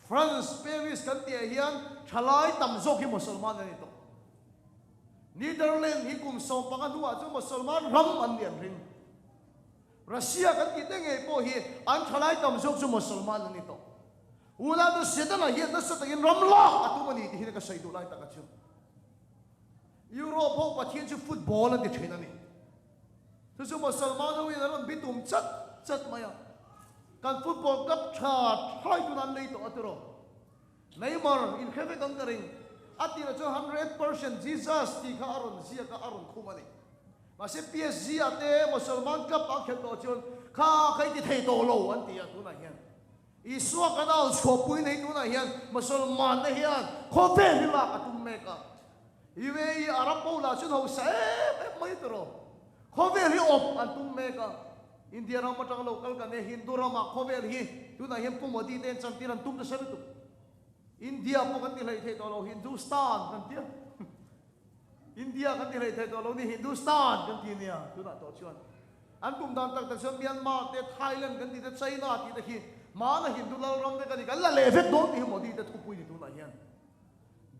France, Paris kan tihah hian thalai tam zawk hi Mosolman an ni tawh. Netherlands hi kum 15 hnuah chuan Mosolman ram an ni an ring. Russia kan tih te ngei pawh hi an thalai tam zawk chu Mosolman an ni tawh. Unau chu Setana hian nasa takin ram lak a tum a ni tih hi ka sawi duh lai tak a chu. Europe ho Pathian chu football an ti thin a ni. Chu chu Mosolman ho in an rawn bitum chat chat mai a. Kan football club tha thlai tuna an lei tawh a tiraw. Neymar in hre vek ang ka ring. A tirah chuan 100% Jesus tih kha a rawn ziak a, a rawn khum a ni. Mahse PSG ah te Mosolman club ah khelh tawh chuan kha kha i ti thei tawh lo an ti a tunah hian. Isua kan au chhuahpui nei tunah hian Mosolman te hian khawvel hi lak a tum mek a. UAE Arab ho lah chuan hausa em em mai tiraw. Khawvel hi awp an tum mek a. India ram atanga lo kal kan e Hindu ramah khawvel hi tunah hian Pu Modi te an chantir an tum nasa lutuk. India pawh kan ti hleih theih tawh lo Hindustan kan ti a. India kan ti hleih theih tawh lo ni Hindustan kan ti nia tunah tawh chuan. An tum dan tak tak chuan Myanmar te Thailand kan ti te China tih te khi hmana Hindu lal ram te kan ni kan la leh vek dawn tih hi Modi te thupui ni tunah hian.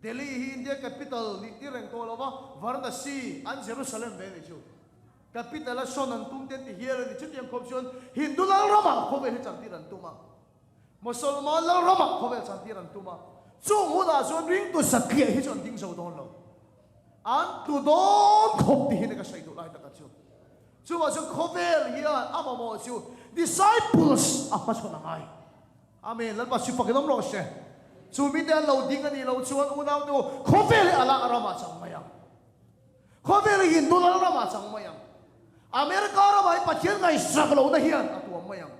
Delhi hi India capital nih tir reng tawh lo va Varanasi an Jerusalem ve ni chu. Capital a sawn an tum te an ti hial a ni. Chutiang khawp chuan Hindu lal ramah khawvel hi chantir an tum a, Mosolman lal ramah khawvel chantir an tum a. Chung hunah chuan ringtu satliah hi chu an ding zo dawn lo. An tlu dawn khawp ti hi ka sawi duh lai taka chu. Chuvah chuan khawvel hian a mamawh chu disciples a hmachhawn a ngai. Amen. Lalpa chu fakin awm rawh se. Chu mite an lo ding a nih loh chuan unaute u khawvel hi a lah ramah chang mai ang. Khawvel hi Hindu lal ramah chang mai ang. America ramah hi Pathian ngaihsak lohna hian a tuam mai ang.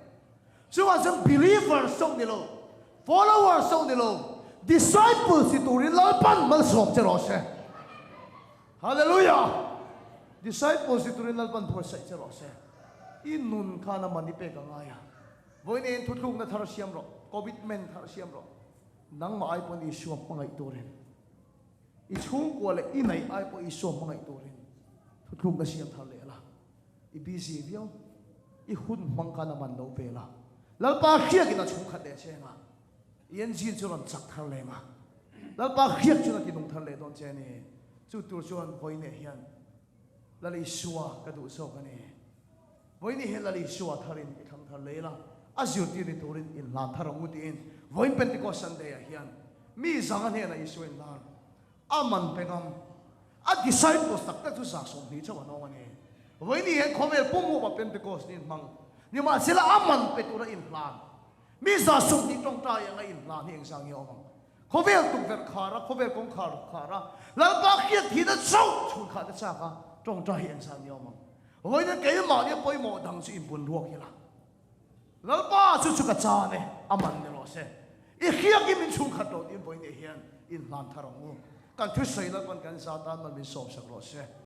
Chuvang chuan believers chauh ni lo, followers chauh ni lo, disciples ni turin Lalpan malsawm che rawh se. Hallelujah! Disciples ni turin Lalpan buatsaih che rawh se. I nun khan a man i pek a ngai a. Vawiin thutlukna thar siam rawh, commitment thar siam rawh. Nangmah ai pawn Isua hmangaih turin. I chhungkua leh i neih ai pawh Isua hmangaih turin thuthlukna siam thar leh la, i busy viau, i hun hmang khan a man lo ve la, Lalpa hriakin a chhungkhat leh che anga, i engine chu rawn chak thar leh anga, Lalpa hriak chuan a tinung thar leh dawn che a ni. Chu tur chuan vawiineh hian Lal Isua ka duh zawk a ni. Vawiineh hian Lal Isua tharin i thlang thar leh la, a zirtir ni turin inhlan thar ang u tiin vawiin Pentecost Sunday ah hian Mi zanga hnenah Isua inlar a man pe ngam. A disciples tak tak chu 20 chauh an awm a ni. Vawiin hian khawvel pum huapa Pentecost ni in hmang. Nimahsela a man pe tura inhlan, mi 120 tawngtai anga inhlan hi engzah nge a awm ang? Khawvel tukverh khar a, khawvel kawngkhar khar a, Lalpa hriat thihna chauh chhunkhah te chak a, tawngtai hi engzah nge a awm ang? Vawiin keimahni a pawimawh dang chu inpun ruak ila. Lalpa chu chu ka chan e, a man ni rawh se. I hriakin min chhungkhat rawh tiin vawiin hian inhlan thar ang u. Kan thusawi Lalpan kan za tan man min sawmsak rawh se.